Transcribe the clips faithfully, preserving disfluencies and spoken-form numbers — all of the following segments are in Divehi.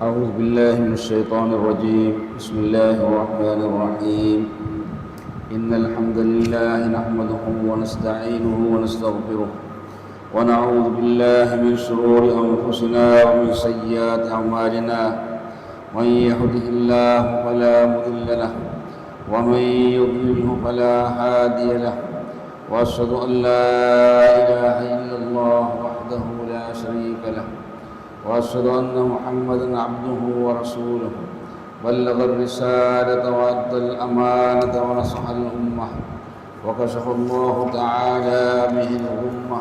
أعوذ بالله من الشيطان الرجيم. بسم الله الرحمن الرحيم. إن الحمد لله نحمده ونستعينه ونستغفره، ونعوذ بالله من شرور أنفسنا ومن سيئات أعمالنا. من يهده الله فلا مضل له، ومن يضلله فلا هادي له. وأشهد أن لا إله إلا الله وحده لا شريك له، وأشهد أن محمدا عبده ورسوله، بلغ الرسالة وأدى الأمانة ونصح الأمة، وكشف الله تعالى به الغمة،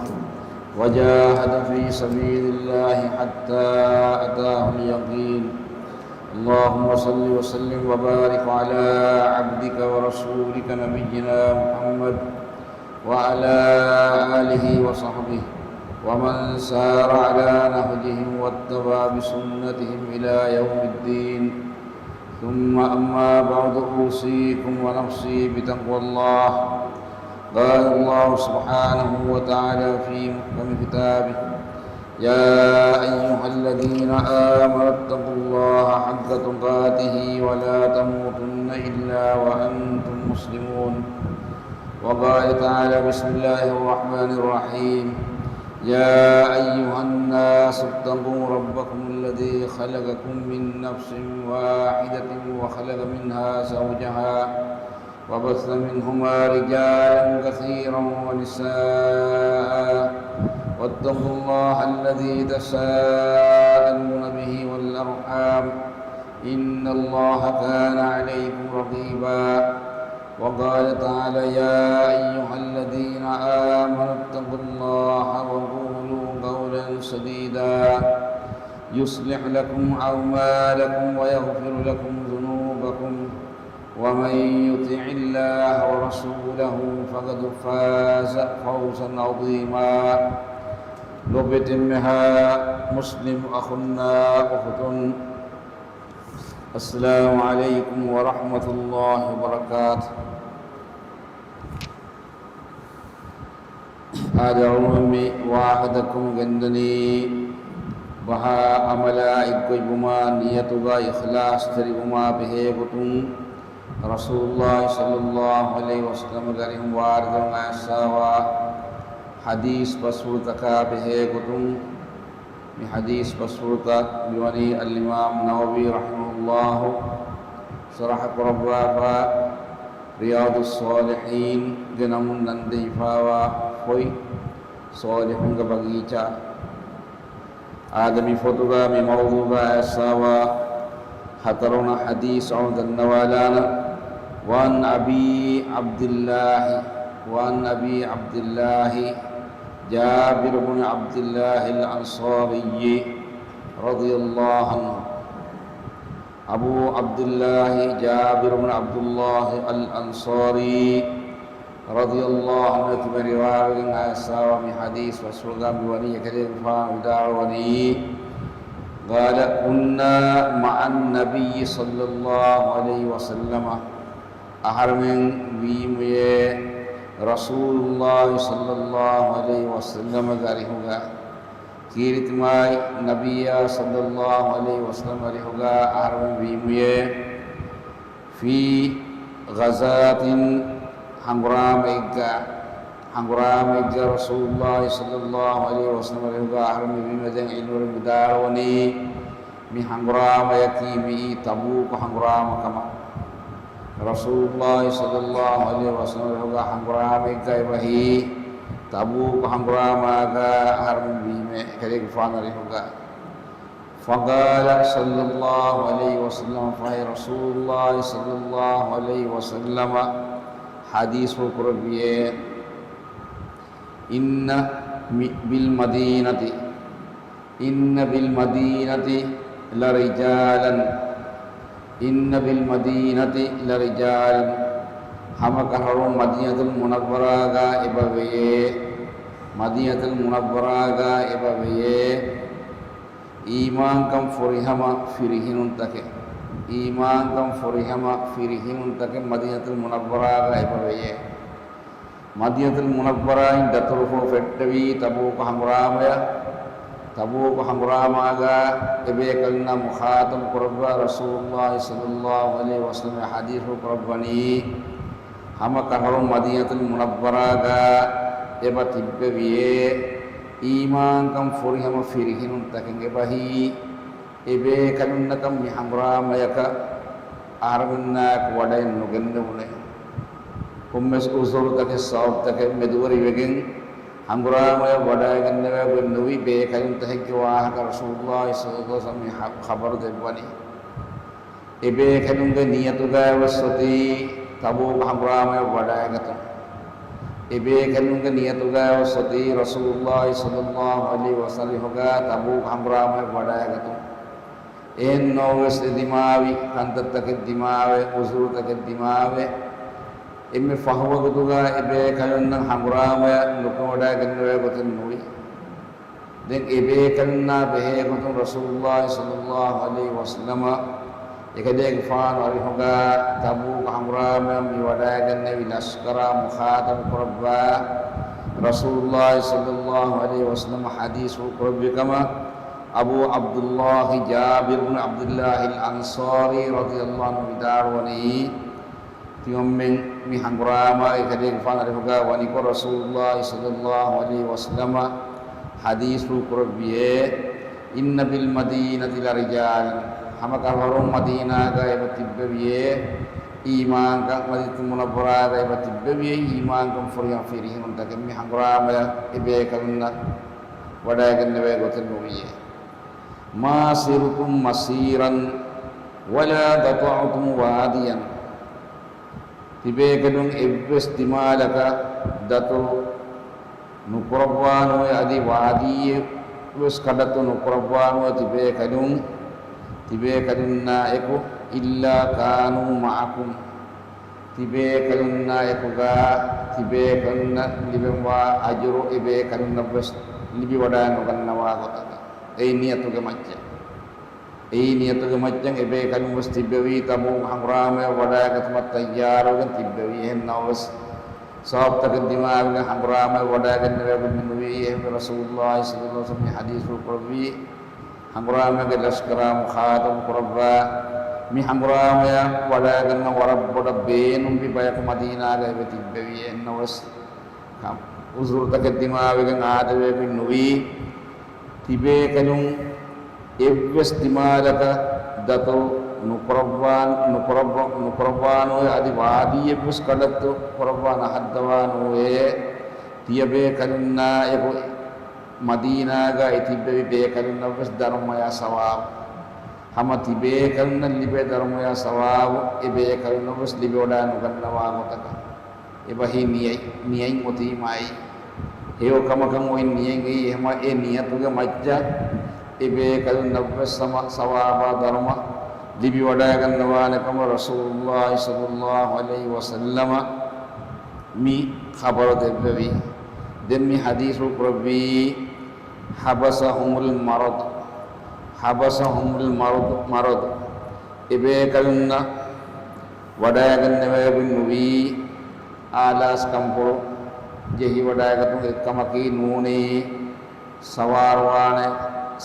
وجاهد في سبيل الله حتى أتاه اليقين. اللهم صل وسلم وبارك على عبدك ورسولك نبينا محمد وعلى آله وصحبه ومن سار على نهجهم واتبع بسنتهم إلى يوم الدين. ثم أما بعد، أوصيكم ونفسي بتقوى الله. قال الله سبحانه وتعالى في محكم كتابه: يا أيها الذين آمنوا اتقوا الله حق تقاته ولا تموتن إلا وأنتم مسلمون. وقال تعالى: بسم الله الرحمن الرحيم. يا أيها الناس اتقوا ربكم الذي خلقكم من نفس واحدة وخلق منها زوجها وبث منهما رجالا كثيرا ونساء، واتقوا الله الذي تساءلون به والأرحام، إن الله كان عليكم رقيبا. وقال تعالى: يا أيها الذين آمنوا اتقوا الله وقولوا قولا سديدا، يصلح لكم أعمالكم ويغفر لكم ذنوبكم، ومن يطع الله ورسوله فقد فاز فوزا عظيما. ލޯބިވެތި އެންމެހާ މުސްލިމް އަޚުންނާ އުޚުތުން، السلام عليكم ورحمة الله وبركاته. އާދެ، އަޅުގަނޑު މި ވާހަކަ ދައްކަމުން ގެންދަނީ، ބަހާ ޢަމަލާ އެއްގޮތްވުމާ، ނިޔަތުގަ އިޚްލާޞްތެރިވުމާ ބެހޭގޮތުން، ރަސޫލުﷲ ޞައްލަﷲ ޢަލައިހި ވަސައްލަމަގެ އަރިހުން ވާރިދުވެގެން އައިސްފާވާ ޙަދީޘް ބަސްފުޅުތަކާ ބެހޭގޮތުން، މި ޙަދީޘް ބަސްފުޅުތައް މިވަނީ އަލްއިމާމް ނަވަވީ ރަޙިމަހުﷲ ޝަރަޙަ ކުރައްވާފާ ރިޔާޟުއްޞާލިޙީންގެ ނަމުން ނަންދެވިފާވާ ފޮތް، ޞާލިޙުންގެ ބަގީޗާ. އާދެ، މި ފޮތުގަ މި މައުޟޫޢުގަ އައިސްފާވާ ހަތަރުވަނަ ޙަދީޘް އަޅުގަނޑު ދަންނަވާލާނަން. وعن أبي عبد الله، وعن أبي عبد الله جابر بن عبد الله الأنصاري رضي الله عنه. އަބޫ ޢަބްދިއްލާހި ޖާބިރު ބިން ޢަބްދުއްލާހި އަލްއަންޞާރީ ރަޟިޔައްލާހު ޢަންހު ތިބެ ރިވާވެގެން އައިސްފާވާ މި ޙަދީޘް ބަސްފުޅުގަ މިވަނީ އެކަލޭގެފާނު ވިދާޅުވަނީ، قال: كنا مع النبي صلى الله عليه وسلم، އަހަރެމެން ވީމުޔޭ ރަސޫލުﷲ ޞައްލަﷲ ޢަލައިހި ވަސައްލަމަގެ އަރިހުގަ. ކީރިތި މާތް ނަބިއްޔާ ޞައްލަﷲ ޢަލައިހި ވަސައްލަމަ އަރިހުގަ އަހަރެމެން ވީމުޔޭ، في غزاة، ހަނގުރާމައެއްގަ، ހަނގުރާމައެއްގަ ރަސޫލުﷲ ޞައްލަﷲ ޢަލައިހި ވަސައްލަމަ އަރިހުގަ އަހަރެމެން ވީމުޔޭ. ދެން ޢިލްމުވެރިން ވިދާޅުވަނީ، މި ހަނގުރާމަޔަކީ މިއީ ތަބޫކު ހަނގުރާމަ ކަމަށް. ރަސޫލުﷲ ޞައްލަﷲ ޢަލައިހި ވަސައްލަމަ އަރިހުގަ ހަނގުރާމައެއްގަ އެބަހީ، ތަބޫކު ހަނގުރާމާގަ އަހަރެމެން ވީމޭ އެކަލޭގެފާނު އަރިހުގަ. فقال صلى الله عليه وسلم، ފަހެ ރަސޫލުﷲ ޞައްލަﷲ ޢަލައިހި ވަސައްލަމަ ޙަދީޘް ކުރެއްވިޔޭ، إن بالمدينة، إن بالمدينة لرجالا، إن بالمدينة لرجالا، ހަމަކަށަވަރުން މަދީނަތުލް މުނައްވަރާގަ އެބަވެޔޭ، މަދީނަތުލް މުނައްވަރާގަ އެބަވެޔޭ، އީމާންކަން ފުރިހަމަ ފިރިހެނުންތަކެއް، އީމާންކަން ފުރިހަމަ ފިރިހެނުންތަކެއް މަދީނަތުލް މުނައްވަރާގަ އެބަވެޔޭ. މަދީނަތުލް މުނައްވަރާއިން ދަތުރުފުޅު ފެއްޓެވީ ތަބޫކު ހަނގުރާމަޔަށް. ތަބޫކު ހަނގުރާމާގާ އެބޭކަލުންނާ މުޚާތަބު ކުރައްވާ ރަސޫލުﷲ ޞައްލަﷲ ޢަލައިހި ވަސައްލަމަ ޙަދީޘްފުޅު ކުރައްވަނީ، ހަމަ ކަށަވަރުން މަދީނަތުލް މުނައްވަރާގާ އެބަ ތިއްބެވިޔޭ، އީމާންކަން ފުރިހަމަ ފިރިހެނުންތަކެއް އެބަހީ، އެބޭކަލުންނަކަށް މި ހަނގުރާމަޔަކަށް އަހަރެމެންނާއެކު ވަޑައެއް ނުގެންނެވުނޭ. ކޮންމެސް ޢުޛުރުތަކެއް ސަބަބުތަކެއް މެދުވެރިވެގެން ހަނގުރާމަޔަށް ވަޑައިގެންނެވޭ ގޮތް ނުވި، ބޭކަލުންތަކެއްގެ ވާހަކަ ރަސޫލުﷲ ޞައްލަﷲ ޢަލައިހި ވަސައްލަމަ މި ޚަ-، ޚަބަރު ދެއްވަނީ. އެބޭކަލުންގެ ނިޔަތުގައިވެސް އޮތީ ތަބޫކު ހަނގުރާމަޔަށް ވަޑައިގަތުން. އެބޭކަލުންގެ ނިޔަތުގައިވެސް އޮތީ ރަސޫލުﷲ ޞައްލަﷲ ޢަލައިހި ވަސައްލަމަ ތަބޫކު ހަނގުރާމަޔަށް ވަޑައިގަތުން. އެހެން ނަމަވެސް އެ ދިމާވި ކަންތައްތަކެއް ދިމާވެ، ޢުޛުރުތަކެއް ދިމާވެ، އެންމެ ފަހު ވަގުތުގަ އެބޭކަލުންނަށް ހަނގުރާމަޔަށް ނުކުމެވަޑައިގެންނެވޭ ގޮތެއް ނުވި. ދެން އެބޭކަލުންނާ ބެހޭގޮތުން ރަސޫލުﷲ ޞައްލަﷲ ޢަލައިހި ވަސައްލަމަ އެކަލޭގެފާނު އަރިހުގަ ތަބޫކު ހަނގުރާމަޔަށް މި ވަޑައިގެންނެވި ލަޝްކަރާ މުޚާތަބު ކުރައްވާ ރަސޫލުﷲ ޞައްލަﷲ ޢަލައިހި ވަސައްލަމަ ޙަދީޘްފުޅު ކުރެއްވި ކަމަށް އަބޫ ޢަބްދުﷲ ޖާބިރު ބިން ޢަބްދިﷲ އަލް އަންޞާރީ ރަޟިޔަﷲ ޢަންހު ވިދާޅުވަނީ، ތިމަންމެން މި ހަނގުރާމަ އެކަލޭގެފާނު އަރިހުގަ ވަނިކޮށް، ރަސޫލުﷲ ޞައްލަﷲ ޢަލައިހި ވަސައްލަމަ ޙަދީޘްފުޅު ކުރެއްވިޔޭ، إن بالمدينة لرجالا، ހަމަ ކަށަވަރުން މަދީނާގަ އެބަ ތިއްބެވިޔޭ، އީމާންކަން، މަދީނަތުލް މުނައްވަރާގަ އެބަ ތިއްބެވިޔޭ، އީމާންކަން ފުރިހަމަ ފިރިހެނުންތަކެއް މި ހަނގުރާމަޔަށް އެބޭކަލުންނަށް ވަޑައިގެންނެވޭ ގޮތެއް ނުވިޔޭ. ما سرتم مسيرا ولا قطعتم واديا، ތިބޭކަލުން އެއްވެސް ދިމާލަކަށް ދަތުރު ނުކުރައްވާނުވެ، އަދި ވާދީއެއް ވެސް ކަޑައްތު ނުކުރައްވާނުވެ ތިބޭކަލުން، ތިބޭކަލުންނާ އެކު، إلا كانوا معكم، ތިބޭކަލުންނާ އެކުގަ ތިބޭކަލުންނަށް ލިބެންވާ އަޖުރު އެބޭކަލުންނަށްވެސް ލިބިވަޑައިނުގަންނަވާ ގޮތަކަށް. އެއީ ނިޔަތުގެ މައްޗަށް. އެއީ ނިޔަތުގެ މައްޗަށް އެބޭކަލުން ވެސް ތިއްބެވީ، ތަބޫކު ހަނގުރާމަޔަށް ވަޑައިގަތުމަށް ތައްޔާރުވެގެން ތިއްބެވީ. އެހެން ނަމަވެސް، ސަބަބުތަކެއް ދިމާވެގެން ހަނގުރާމަޔަށް ވަޑައިގެންނެވޭ ގޮތް މި ނުވީ. އެހެންވެ، ރަސޫލުﷲ ޞައްލަﷲ ޢަލައިހި ވަސައްލަމަ މި ޙަދީޘްފުޅު ކުރެއްވީ، ހަނގުރާމައިގެ ލަޝްކަރާ މުޚާޠަބު ކުރައްވާ، މި ހަނގުރާމަޔަށް ވަޑައިގަންނަ ވަރަށް ބޮޑަށް ބޭނުންވި ބަޔަކު މަދީނާގަ އެބަ ތިއްބެވީ. އެހެން ނަމަވެސް، ކަމް ޢުޛުރުތަކެއް ދިމާވެގެން އާދެވޭ ގޮތް ނުވީ. ތިބޭކަލުން އެއްވެސް ދިމާލަކަށް ދަތުރު ނުކުރައްވާ، ނުކުރައްވަ، ނުކުރައްވާނުވޭ، އަދި ވާދީއެއްވެސް ކަޑައްތު ކުރައްވާ ނަހައްދަވާނުވޭ. ތިޔަބޭކަލުންނާ އެކު މަދީނާގައި ތިއްބެވި ބޭކަލުންނަށްވެސް ދަރުމަޔާ ސަވާބު، ހަމަ ތިބޭކަލުންނަށް ލިބޭ ދަރުމަޔާ ސަވާބު އެބޭކަލުންނަށްވެސް ލިބިވަޑައިނުގަންނަވާ ގޮތަކަށް. އެބަހީ ނިޔަތް، ނިޔަތް އޮތީމާއި. ހެޔޮ ކަމަކަށް އޮތް ނިޔަތް އެއީ، އެހެމަ އެ ނިޔަތުގެ މައްޗަށް އެބޭކަލުންނަށްވެސް ސަމަ، ސަވާބާ ދަރުމަ ލިބިވަޑައިގަންނަވާނެ ކަމަށް ރަސޫލުﷲ ޞައްލަﷲ ޢަލައިހި ވަސައްލަމަ މި ޚަބަރު ދެއްވެވީ. ދެން މި ޙަދީޘްފުޅު ކުރެއްވީ، حبسهم المرض، حبسهم المرض، مرض، އެބޭކަލުންނަށް ވަޑައިގެންނެވޭ ގޮތް ނުވީ، އާލާސް ކަންފުޅު ޖެހިވަޑައިގަތުން އެއްކަމަކީ ނޫނީ، ސަވާރުވާނެ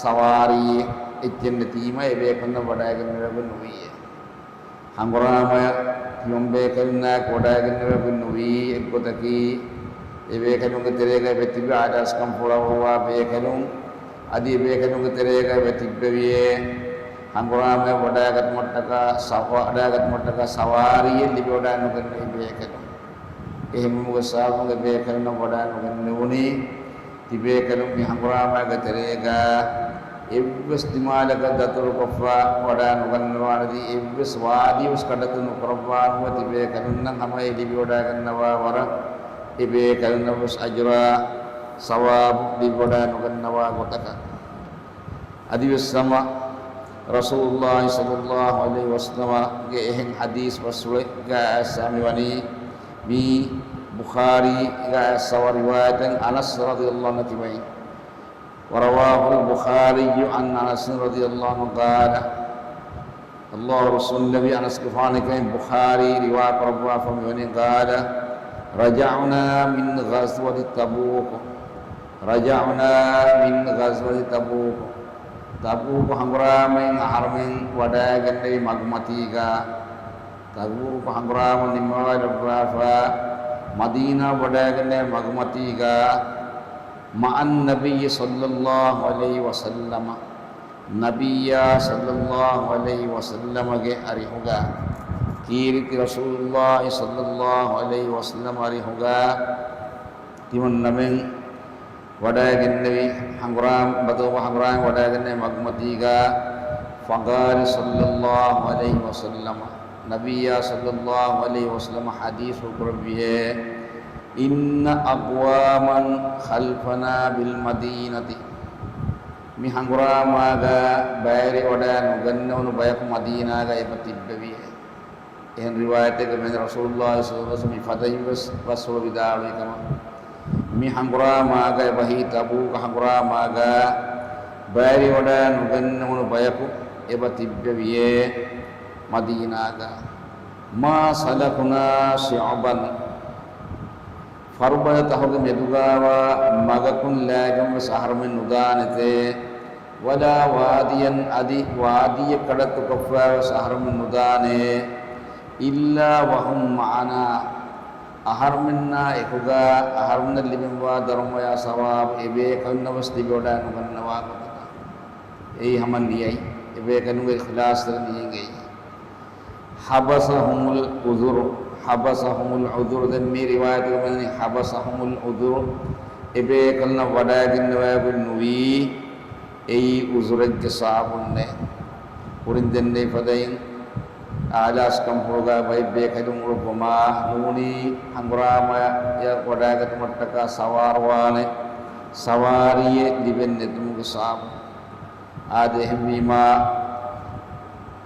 ސަވާރީ އެއްޗެއް ނެތީމަ އެބޭކަލުންނަށް ވަޑައިގެންނެވޭ ގޮތް ނުވިއޭ. ހަނގުރާމަޔަށް ތިމަންބޭކަލުންނާއެކު ވަޑައިގެންނެވޭ ގޮތް ނުވީ. އެއްގޮތަކީ، އެބޭކަލުންގެ ތެރޭގައި އެބަތިބި އާލާސް ކަންފުޅަށް ހޮވާ ބޭކަލުން، އަދި އެބޭކަލުންގެ ތެރޭގައި އެބަތިއްބެވިޔޭ، ހަނގުރާމަޔަށް ވަޑައިގަތުމަށްޓަކާ ސަ، ވަޑައިގަތުމަށްޓަކާ ސަވާރީއެއް ލިބިވަޑައިނުގަންނަވި ބޭކަލުން. އެހެންވުމުގެ ސަބަބުން އެބޭކަލުންނަށް ވަޑައިނުގަންނެވުނީ، ތިބޭކަލުން މި ހަނގުރާމައިގެ ތެރޭގަ އެއްވެސް ދިމާލަކަށް ދަތުރުކޮށްފަ ވަޑައިނުގަންނަވާނެތީ، އެއްވެސް ވާދީވެސް ކަޑައްތު ނުކުރައްވާނުވެ ތިބޭކަލުންނަށް ހަމައެ ލިބިވަޑައިގަންނަވާ ވަރަށް އެބޭކަލުންނަށްވެސް އަޖުރާ ސަވާބު ލިބިވަޑައިނުގަންނަވާ ގޮތަކަށް. އަދިވެސް ހަމަ ރަސޫލުﷲ ޞައްލަﷲ ޢަލައިހި ވަސައްލަމަގެ އެހެން ޙަދީޘް ބަސްފުޅެއްގަ އައިސް މިވަނީ، މީ ބުޚާރީގަ އައިސް ރިވާޔަތެއް އަނަސް ރަޟިޔަﷲ ޢަންހު ތިބައިން. ورواه البخاري عن أنس رضي الله عنه قال، ﷲ ރުސުލް ނަބީ އަނަސްގެފާނެކަން ބުޚާރީ ރިވާ ކުރައްވާފަ މިވަނީ، قال، رجعنا من غزوة تبوك، رجعنا من غزوة تبوك. ތަބޫކު ހަނގުރާމައިން އަހަރުމެން ވަޑައިގެންނެވި މަގުމަތީގަ، ތަބޫކު ހަނގުރާމަ ނިންމަވާލައްވާފަ، މަދީނާ ވަޑައިގެންނެވި މަގުމަތީގަ، مع النبي صلى الله عليه وسلم، ނަބިއްޔާ ޞައްލައްލާހު ޢަލައިހި ވަސައްލަމަގެ އަރިހުގަ، ކީރިތި ރަސޫލުއްލާހި ޞައްލައްލާހު ޢަލައިހި ވަސައްލަމަ އަރިހުގަ ތިމަންނަމެން ވަޑައިގެންނެވި ހަނގުރާމަ، ބަދަލު ހަނގުރާމަ ވަޑައިގެންނެވި މަގުމަތީގަ، فقال صلى الله عليه وسلم، ނަބިއްޔާ ޞައްލައްލާހު ޢަލައިހި ވަސައްލަމަ ޙަދީޘް ކުރެއްވިއޭ، إن أقواما خلفنا بالمدينة. މި ހަނގުރާމާގަ ބައިވެރި ވަޑައި ނުގަންނަވަނު ބަޔަކު މަދީނާގަ އެބަ ތިއްބެވިއޭ. އެހެން ރިވާޔަތެއްގަ މެން ރަސޫލުއްލާހި ޞައްލައްލާހު ޢަލައިހި ވަސައްލަމަ މި ފަދައިން ވެސް ވަސްވަޑައި ވިދާޅުވި ކަމަށް، މި ހަނގުރާމާގަ އެބަހީ ތަބޫކު ހަނގުރާމާގަ ބައިވެރި ވަޑައި ނުގަންނަވަނު ބަޔަކު އެބަ ތިއްބެވިއޭ މަދީނާގަ. ما سلكنا شعبا، ފަރުބަދަ ތަހުގެ މެދުގާވާ މަގަކުން ލާގެން ވެސް އަހަރުމެން ނުދާނެތޭ. ولا واديا، އަދި ވާދީއެއް ކަޑައްތުކޮށްފައި ވެސް އަހަރުމެން ނުދާނެ. إلا وهم معنا، އަހަރުމެންނާ އެކުގަ އަހަރުމެންނަށް ލިބެންވާ ދަރުމަޔާ ސަވާބު އެބޭކަލުންނަށް ވެސް ލިބިވަޑައި ނުގަންނަވާ ގޮތަކަށް. އެއީ ހަމަ ނިޔަތް، އެބޭކަލުންގެ އިޚްލާޞްތެރި ނިޔަތް އެއީ. حبسهم العذر، حبسهم العذر، ދެން މި ރިވާޔަތުގަ މިވަނީ حبسهم العذر، އެބޭކަލުންނަށް ވަޑައިގެންނަވާގޮތް ނުވީ، އެއީ އުޒުރެއްގެ ސަބަބުންނޭ. ކުރިން ދެންނެވި ފަދައިން އާލާސް ކަންފުޅުގަ ބައެއް ބޭކަލުން އުޅުއްވުމާ ނޫނީ ހަނގުރާމަޔަށް ވަޑައިގަތުމަށްޓަކާ ސަވާރުވާނެ، ސަވާރީއެއް ލިބެން ނެތުމުގެ ސަބަބުން. އާދެ، އެހެންވީމާ،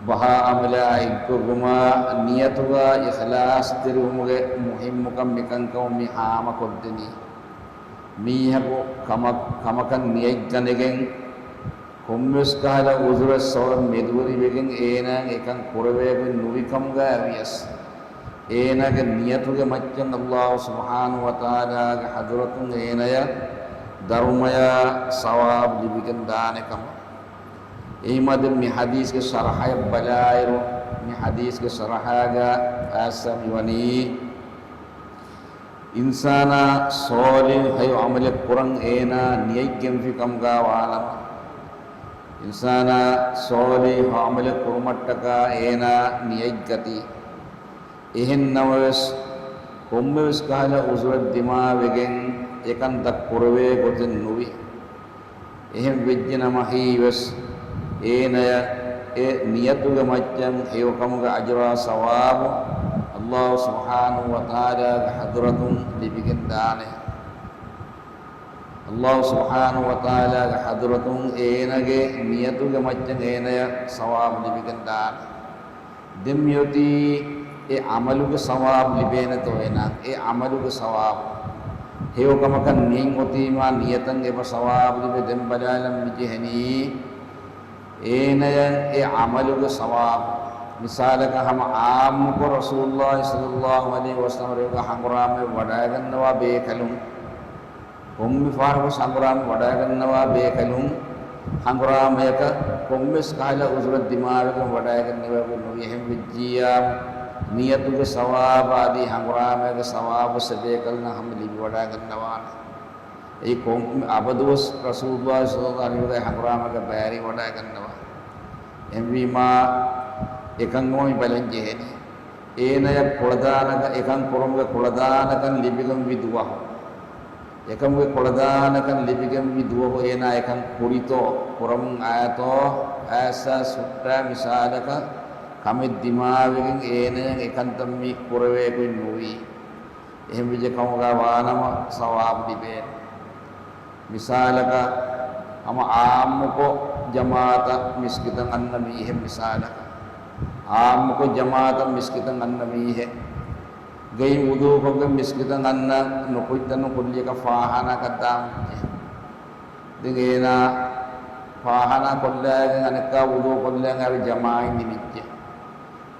ބަހާ އަމަލާ އެއްގޮތްވުމާ، ނިޔަތުގަ އިޚްލާޞްތެރިވުމުގެ މުހިއްމުކަން މިކަންކަމުން މި ހާމަކޮށްދެނީ. މީހަކު ކަމަށް، ކަމަކަށް ނިޔަތް ދަނެގެން، ކޮންމެވެސް ކަހަލަ އުޒުރެއް ސަބަބެއް މެދުވެރިވެގެން އޭނާއަށް އެކަން ކުރެވޭގޮތް ނުވި ކަމުގައި ވިޔަސް، އޭނާގެ ނިޔަތުގެ މައްޗަށް ﷲ ސުބްޙާނަހޫ ވަތަޢާލާގެ ޙަޟްރަތުން އޭނާޔަށް ދަރުމަޔާ ސަވާބު ލިބިގެން ދާނެ ކަމަށް. އެހިމަ ދެން މި ޙަދީޘްގެ ޝަރަޙަޔަށް ބަލާއިރު، މި ޙަދީޘްގެ ޝަރަޙާގަ އައިސް މިވަނީ، އިންސާނާ ޞާލިޙު ހެޔޮ ޢަމަލެއް ކުރަން އޭނާ ނިޔަތް ގެންފި ކަމުގަ ވާނަމަ، އިންސާނާ ޞާލިޙު ޢަމަލެއް ކުރުމަށްޓަކާ އޭނާ ނިޔަތް ގަތީ. އެހެން ނަމަވެސް، ކޮންމެވެސް ކަހަލަ އުޒުރެއް ދިމާވެގެން އެކަންތައް ކުރެވޭ ގޮތެއް ނުވި. އެހެން ވެއްޖެ ނަމަ ހީވެސް، އޭނަޔަށް އެ ނިޔަތުގެ މައްޗަށް ހެޔޮކަމުގެ އަޖުރާ ސަވާބު ﷲ ސުބްޙާނަހޫ ވަތަޢާލާގެ ޙަޟްރަތުން ލިބިގެން ދާނެ. ﷲ ސުބްޙާނަހޫ ވަތަޢާލާގެ ޙަޟްރަތުން އޭނަގެ ނިޔަތުގެ މައްޗަށް އޭނަޔަށް ސަވާބު ލިބިގެން ދާނެ. ދެން މިއޮތީ އެ ޢަމަލުގެ ސަވާބު ލިބޭނެތޯ އޭނާ؟ އެ ޢަމަލުގެ ސަވާބު. ހެޔޮކަމަކަށް ނިޔަތް އޮތީމާ ނިޔަތަށް އެބަ ސަވާބު ލިބޭ. ދެން ބަލާލަން މި ޖެހެނީ އޭނަޔަށް އެ ޢަމަލުގެ ސަވާބު. މިސާލަކަށް ހަމަ ޢާއްމުކޮށް ރަސޫލުﷲ ޞައްލައްލާހު ޢަލައިހި ވަސައްލަމަ ރޭގަ ހަނގުރާމައެއް ވަޑައިގަންނަވާ ބޭކަލުން، ކޮންމެ ފަހަރަކު ހަނގުރާމަ ވަޑައިގަންނަވާ ބޭކަލުން، ހަނގުރާމަޔަކަށް ކޮންމެސް ކަހަލަ އުޒުރެއް ދިމާވެގެން ވަޑައިގަންނަވާ ނުވި. އެހެން ވެއްޖިއްޔާ، ނިޔަތުގެ ސަވާބާ އަދި ހަނގުރާމަޔަގެ ސަވާބު ސެބޭކަލުންނަށް ހަމަ ލިބިވަޑައިގަންނަވާނެ. އެއީ ކޮންމެ އަބަދުވެސް ރަސޫލުﷲ ޞައްލައްލާހު ޢަލައިހި ވަސައްލަމަ ހަނގުރާމަޔަކަށް ބައިވެރިވަޑައިގަންނަވާ. އެހެންވީމާ، އެކަންކަމުން މި ބަލަން ޖެހޭނީ. އޭނަޔަށް ކުޅަދާނަކަން، އެކަން ކުރުމުގެ ކުޅަދާނަކަން ލިބިގެންވި ދުވަހު، އެކަމުގެ ކުޅަދާނަކަން ލިބިގެންވި ދުވަހު އޭނާ އެކަން ކުރިތޯ، ކުރަމުން އައިތޯ، އައިސްއައިސް ހުއްޓާ މިސާލަކަށް ކަމެއް ދިމާވެގެން އޭނަޔަށް އެކަންތައް މި ކުރެވޭ ގޮތް ނުވީ. އެހެން ވެއްޖެ ކަމުގަ ވާނަމަ ސަވާބު ލިބޭނެ. މިސާލަކަށް، ހަމަ ޢާއްމުކޮށް ޖަމާޢަތަށް މިސްކިތަށް އަންނަ މީހެއް މިސާލަކަށް، ޢާއްމުކޮށް ޖަމާޢަތަށް މިސްކިތަށް އަންނަ މީހެއް ގެއިން ވުޟޫކޮށްގެން މިސްކިތަށް އަންނަ ނުކުތްތަނު ކުއްލިއަކަށް ފާޚާނާއަކަށް ދާން ވެއްޖެ. ދެން އޭނާ ފާޚާނާ ކޮށްލައިގެން އަނެއްކާ ވުޟޫ ކޮށްލައިގެން އައި ޖަމާޢަތް ނިމިއްޖެ.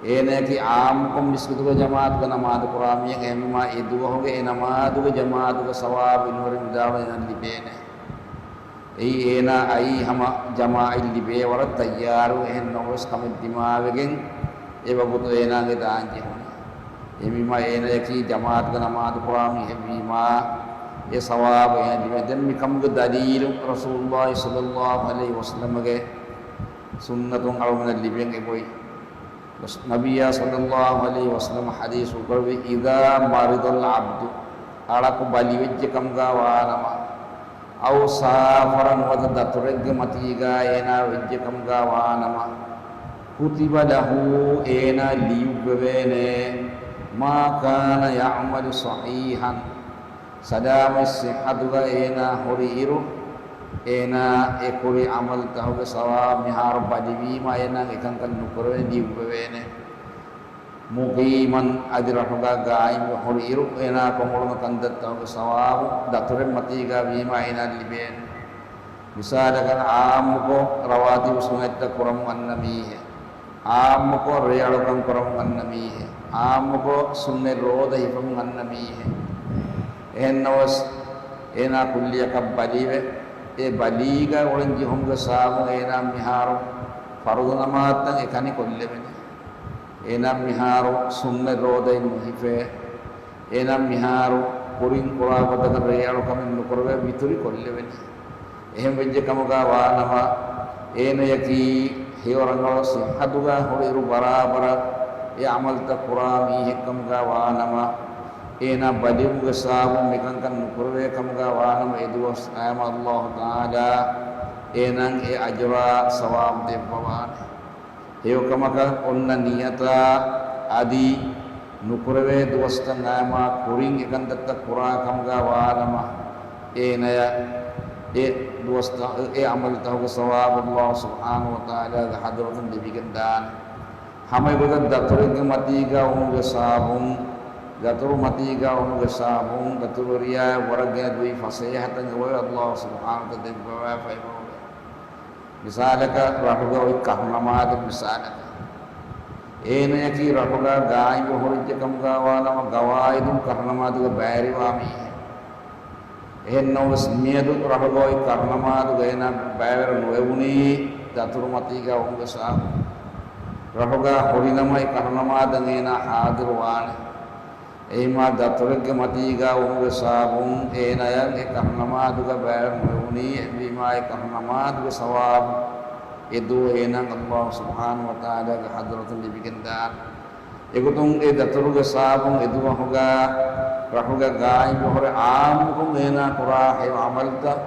އޭނަޔަކީ ޢާއްމުކޮށް މިސްކިތުގެ ޖަމާޢަތުގަ ނަމާދު ކުރާ މީހެއް. އެހެންވީމާ އެ ދުވަހުގެ އެ ނަމާދުގެ ޖަމާޢަތުގެ ސަވާބު ޢިލްމުވެރިން ވިދާޅުވަނީ އޭނައަށް ލިބޭނެ. އެއީ އޭނާ އައީ ހަމަ ޖަމާޢަތް ލިބޭ ވަރަށް ތައްޔާރު، އެހެން ނަމަވެސް ކަމެއް ދިމާވެގެން އެ ވަގުތު އޭނާގެ ދާން ޖެހުނީ. އެހެންވީމާ އޭނަޔަކީ ޖަމާޢަތުގެ ނަމާދު ކުރާ މީހެއް ވީމާ، އެ ސަވާބު އޭނަ ލިބޭ. ދެން މި ކަމުގެ ދަލީލު ރަސޫލުﷲ ޞައްލަﷲ ޢަލައިހި ވަސައްލަމަގެ ސުންނަތުން އަޅުގަނޑަށް ލިބެން އެބޮތް. ނަބިއްޔާ ޞައްލަﷲ ޢަލައިހި ވަސައްލަމަ ޙަދީޘް ކުރެއްވި، إذا مرض العبد، އަޅަކު ބަލިވެއްޖެ ކަމުގަ ވާނަމަ، أو سافر، ނުވަތަ ދަތުރެއްގެ މަތީގަ އޭނާ ވެއްޖެ ކަމުގަ ވާނަމަ، كتب له، އޭނާ ލިޔުއްވެވޭނެ، ما كان يعمل صحيحا، ސަލާމަތް ޞިއްޙަތުގަ އޭނާ ހުރި އިރު، އޭނާ އެ ކުރި ޢަމަލުތަކުގެ ސަވާބު މިހާރު ބަލިވީމަ އޭނާ އެކަންކަން ނުކުރެވޭ ލިޔުއްވެވޭނެ. مقيما، އަދި ރަށުގަ ގާއިމްވެ ހުރި އިރު، އޭނާ ކޮށް އުޅުނު ކަންތައްތަކުގެ ސަވާބު ދަތުރެއް މަތީގަ ވީމަ އޭނާ ލިބޭނެ. މިސާލަކަށް ޢާއްމުކޮށް ރަވާތިބު ސުންނަތްތައް ކުރަމުން އަންނަ މީހެއް، ޢާއްމުކޮށް ރޭއަޅުކަން ކުރަމުން އަންނަ މީހެއް، ޢާއްމުކޮށް ސުންނަތް ރޯދަ ހިފަމުން އަންނަ މީހެއް. އެހެންނަމަވެސް، އޭނާ ކުއްލިއަކަށް ބަލިވެ، އެ ބަލީގަ އުޅެން ޖެހުމުގެ ސަވާބުން އޭނާ މިހާރު ފަރުޟު ނަމާދުތައް އެކަނި ކޮށްލެވެނީ. އޭނާ މިހާރު ސުންނަތް ރޯދައެއް ނުހިފޭ. އޭނާ މިހާރު ކުރިން ކުރާ ގޮތަކަށް ރޭއަޅުކަމެއް ނުކުރެވޭ ވިތުރި ކޮށްލެވެނީ. އެހެން ވެއްޖެ ކަމުގަ ވާނަމަ، އޭނަޔަކީ ހެޔޮ ރަނގަޅު ޞިއްޙަތުގަ ހުރިއިރު ބަރާބަރަށް އެ ޢަމަލުތައް ކުރާ މީހެއް ކަމުގަ ވާނަމަ، އޭނާ ބަލިވުމުގެ ސަބަބުން މިކަންކަން ނުކުރެވޭ ކަމުގަ ވާނަމަ، އެ ދުވަސް ޤިޔާމަށް ﷲ ތަޢާލާ އޭނާއަށް އެ އަޖުރާ ސަވާބު ދެއްވަވާނެ. ހެޔޮ ކަމަކަށް އޮންނަ ނިޔަތާ އަދި ނުކުރެވޭ ދުވަސްތައް އައިމާ ކުރިން އެކަންތައްތައް ކުރާ ކަމުގަ ވާނަމަ، އޭނަޔަށް އެ ދުވަސްތައް، އެ ޢަމަލުތަކުގެ ސަވާބު ﷲ ސުބްޙާނަހޫ ވަތަޢާލާގެ ޙަޟްރަތުން ލިބިގެންދާނެ. ހަމައެގޮތަށް ދަތުރެއްގެ މަތީގަ އުޅުމުގެ ސަބަބުން، ދަތުރު މަތީގަ އުޅުމުގެ ސަބަބުން ދަތުރުވެރިޔާއަށް ވަރަށް ގިނަ ދުވި ފަސޭހަތައް އެބައޮތް ﷲ ސުބްޙާނަހޫ ވަތަޢާލާ ދެއްވަވާފައި އެބައޮތް. މިސާލަކަށް، ރަށުގަ އޮތް ކަށުނަމާދެއް މިސާލަކަށް. އޭނަޔަކީ ރަށުގަ ގާއިމްވެ ހުރެއްޖެ ކަމުގަ ވާނަމަ، ގަވާއިދުން ކަށުނަމާދުގަ ބައިވެރިވާ މީހެއް. އެހެން ނަމަވެސް، މިއަދު ރަށުގަ އޮތް ކަށުނަމާދުގަ އޭނާ ބައިވެރި ނުވެވުނީ ދަތުރު މަތީގަ ވުމުގެ ސަބަބުން. ރަށުގަ ހުރިނަމަ އެ ކަށުނަމާދަށް އޭނާ ޙާޟިރުވާނެ. އެހެންވީމާ ދަތުރެއްގެ މަތީގަ ވުމުގެ ސަބަބުން އޭނަޔަށް އެ ކަށުނަމާދުގަ ބައިވެރި ނުވެވުނީ، އެހެންވީމާ އެ ކަށުނަމާދުގެ ސަވާބު އެ ދުވަހު އޭނާއަށް ﷲ ސުބްޙާނަހޫ ވަތަޢާލާގެ ޙަޟްރަތުން ލިބިގެންދާނެ. އެގޮތުން އެ ދަތުރުގެ ސަބަބުން އެ ދުވަހުގަ ރަށުގަ ގާއިމްވެ ހުރި ޢާއްމުކޮށް އޭނާ ކުރާ ހެޔޮ ޢަމަލުތައް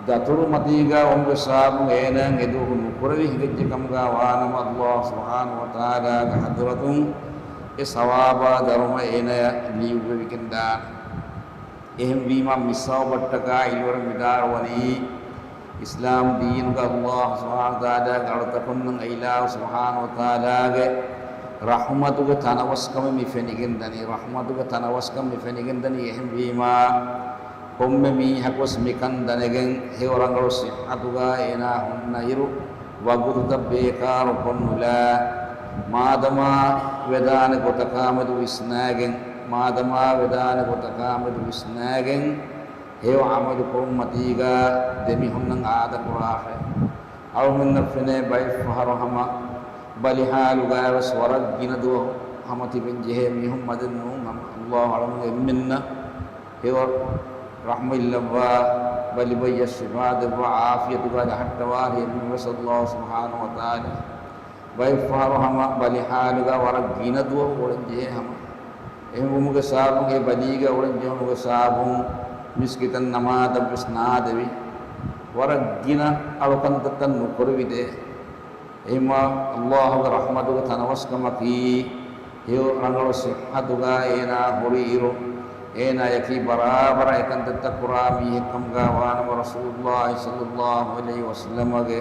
ދަތުރު މަތީގަ ވުމުގެ ސަބަބުން އޭނާއަށް އެ ދުވަހު ނުކުރެވި ހިނގައްޖެ ކަމުގަ ވާނަމަ، ﷲ ސުބްޙާނަހޫ ވަތަޢާލާގެ ޙަޟްރަތުން އެ ސަވާބާ ދަރުމަ އޭނަޔަށް ލިޔުއްވެވިގެންދާނެ. އެހެންވީމާ، މި ސަބަބަށްޓަކާ އިންވަރު މިދާރުވަނީ، އިސްލާމް ދީނުގަ ﷲ ސުބްޙާނަހޫ ވަތަޢާލާގެ އަޅުތަކުންނަށް އިލާހު ސުބްޙާނަހޫ ވަތަޢާލާގެ ރަޙްމަތުގެ ތަނަވަސްކަމެއް މި ފެނިގެންދަނީ، ރަޙްމަތުގެ ތަނަވަސްކަން މި ފެނިގެންދަނީ. އެހެންވީމާ، ކޮންމެ މީހަކުވެސް މިކަން ދަނެގެން ހެޔޮ ރަނގަޅު ޞިއްޙަތުގަ އޭނާ ހުންނައިރު، ވަގުތުތައް ބޭކާރު ކޮށްނުލާ، މާދަމާ ވެދާނެ ގޮތަކާމެދު ވިސްނާގެން، މާދަމާ ވެދާނެ ގޮތަކާމެދު ވިސްނާގެން، ހެޔޮ ޢަމަލު ކުރުން މަތީގަ ދެމިހުންނަން އާދަކުރާށޭ. އަޅުގަނޑަށް ފެނޭ ބައެއްފަހަރު ހަމަ ބަލި ޙާލުގައިވެސް ވަރަށް ގިނަ ދުވަހު ހަމަ ތިބެން ޖެހޭ މީހުން މަދެއް ނޫން ހަމަ. ﷲ އަޅަމުން އެންމެންނަށް ހެޔޮ ރަޙްމަތްލައްވާ، ބަލި ބައްޔަށް ޝިފާ ދެއްވާ، ޢާފިޔަތުގަ ރަހައްޓަވާ، އެންމެންވެސް ﷲ ސުބްޙާނަހޫ ވަތަޢާލާ ބައެއްފަހަރު ހަމަ ބަލި ޙާލުގަ ވަރަށް ގިނަ ދުވަހު އުޅެން ޖެހޭ ހަމަ. އެހެންވުމުގެ ސަބަބުން އެ ބަލީގަ އުޅެން ޖެހުމުގެ ސަބަބުން މިސްކިތަށް ނަމާދަށްވެސް ނާދެވި، ވަރަށް ގިނަ އަޅުކަންތައްތައް ނުކުރެވިދޭ. އެހެންވީމާ، ﷲގެ ރަޙްމަތުގެ ތަނަވަސްކަމަކީ، ހެޔޮ ރަނގަޅު ޞިއްޙަތުގަ އޭނާ ހުރި އިރު، އޭނާޔަކީ ބަރާބަރަށް އެކަންތައްތައް ކުރާ މީހެއްކަމުގަ ވާނަމަ، ރަސޫލުﷲ ޞައްލަﷲ ޢަލައިހި ވަސައްލަމަގެ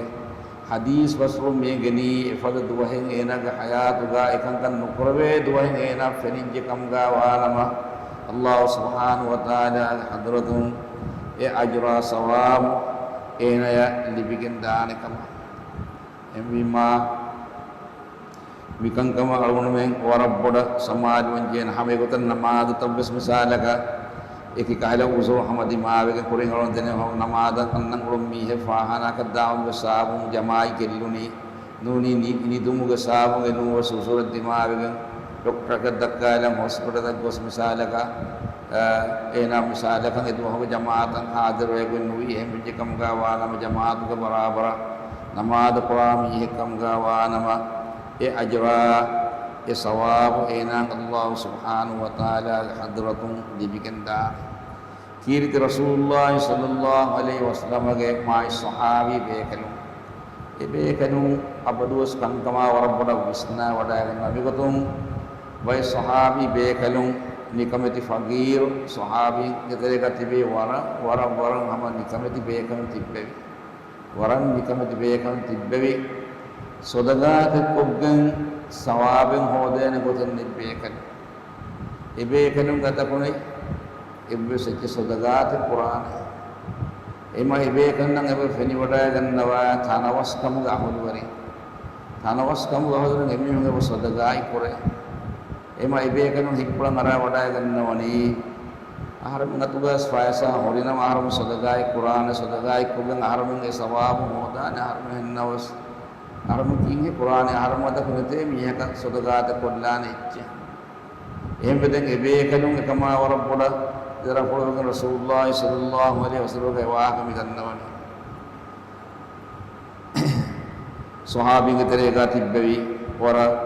ޙަދީޘް ބަސްފުޅުން މިއެނގެނީ، އެފަދަ ދުވަހެއް އޭނާގެ ޙަޔާތުގަ އެކަންކަން ނުކުރެވޭ ދުވަހެއް އޭނާ ފެނިއްޖެ ކަމުގަ ވާނަމަ، ﷲ ސުބްޙާނަހޫ ވަތަޢާލާގެ ޙަޟްރަތުން އެ އަޖުރާ ސަވާބު އޭނާޔަށް ލިބިގެން ދާނެ ކަމަށް. އެހެންވީމާ، މިކަންކަމަށް އަޅުގަނޑުމެން ވަރަށް ބޮޑަށް ސަމާލުވަން ޖެހޭނެ. ހަމައެގޮތަށް ނަމާދުތައްވެސް މިސާލަކަށް، އެކި ކަހަލަ އުޒުރު ހަމަ ދިމާވެގެން ކުރިން އަޅުން ދެނެ ހަމަ ނަމާދަށް އަންނަން އުޅުން މީހެއް ފާހާނާކަށް ދާވަމުގެ ސަބަބުން ޖަމާއި ގެއްލުނީ. ނޫނީ ނި-، ނިދުމުގެ ސަބަބުން އެ ނޫންވެސް އުޒުރެއް ދިމާވެގެން ޑޮކްޓަރަކަށް ދައްކާލަން ހޮސްޕިޓަލަށް ގޮސް މިސާލަކަށް، އަ، އޭނާ މިސާލަކަށް އެ ދުވަހުގެ ޖަމާއަތަށް ހާޒިރުވެގެން ނުވީ. އެހެން ވެއްޖެ ކަމުގަ ވާނަމަ ޖަމާއަތުގެ ބަރާބަރަށް ނަމާދު ކުރާ މީހެއް ކަމުގަ ވާނަމަ އެ އަޖުރާ އެ ސަވާބު އޭނާ އައްލާހު ސުބްޙާނަހު ވަތަޢާލާގެ ޙަޟްރަތުން ލިބިގެން ދާނެ. ކީރިތި ރަސޫލުއްލާހި ޞައްލައްލާހު ޢަލައިހި ވަސައްލަމަގެ މާތް ޞަޙާބީ ބޭކަލުން. އެ ބޭކަލުން އަބަދުވެސް ކަންކަމާ ވަރަށް ބޮޑަށް ވިސްނާ ވަޑައިގަންނަ މިގޮތުން ބައެއް ޞަޙާބީ ބޭކަލުން ނިކަމެތި ފަގީރު ޞަޙާބީންގެ ތެރޭގަ ތިބޭ ވަރަށް، ވަރަށް، ވަރަށް ހަމަ ނިކަމެތި ބޭކަލުން ތިއްބެވި. ވަރަށް ނިކަމެތި ބޭކަލުން ތިއްބެވި. ޞަދަޤާތެއް ކޮށްގެން ސަވާބެއް ހޯދޭނެ ގޮތެއް ނެތް ބޭކަލުން. އެ ބޭކަލުން ގަދަކުނެ އެއްވެސް އެއްޗެއް ޞަދަޤާތެއް ކުރާނެ. އެމަ އެ ބޭކަލުންނަށް އެބަ ފެނިވަޑައިގަންނަވާ ތަނަވަސްކަމުގެ އަހުލުވެރިން. ތަނަވަސްކަމުގެ އަހުލުވެރިން އެމީހުން އެބަ ޞަދަޤާތް ކުރޭ. އެމަ އެ ބޭކަލުން ހިތްޕުޅަށް އަރާ ވަޑައިގަންނަވަނީ، އަހަރެމެން އަތުގަސް ފައިސާ ހުރިނަމަ އަހަރެމެން ޞަދަޤާތް ކުރާނެ، ޞަދަޤާތް ކޮށްގެން އަހަރެމެން އެ ސަވާބު ހޯދާނެ، އަހަރެމެން ހެންނަވަސް އަހަރެމެން ކީއްހެއް ކުރާނެ، އަހަރެމެން އަތަކު ނެތޭ މީހަކަށް ޞަދަޤާތެއް ކޮށްލާނެ އެއްޗެއް. އެހެންވެ ދެން އެ ބޭކަލުން އެކަމާ ވަރަށް ބޮޑަށް ދެރަފުޅުވެގެން ރަސޫލުއްލާހި ޞައްލައްލާހު ޢަލައިހި ވަސައްލަމަގެ ވާހަކަ މި ދަންނަވަނީ. ޞަޙާބީންގެ ތެރޭގަ ތިއްބެވި ވަރަށް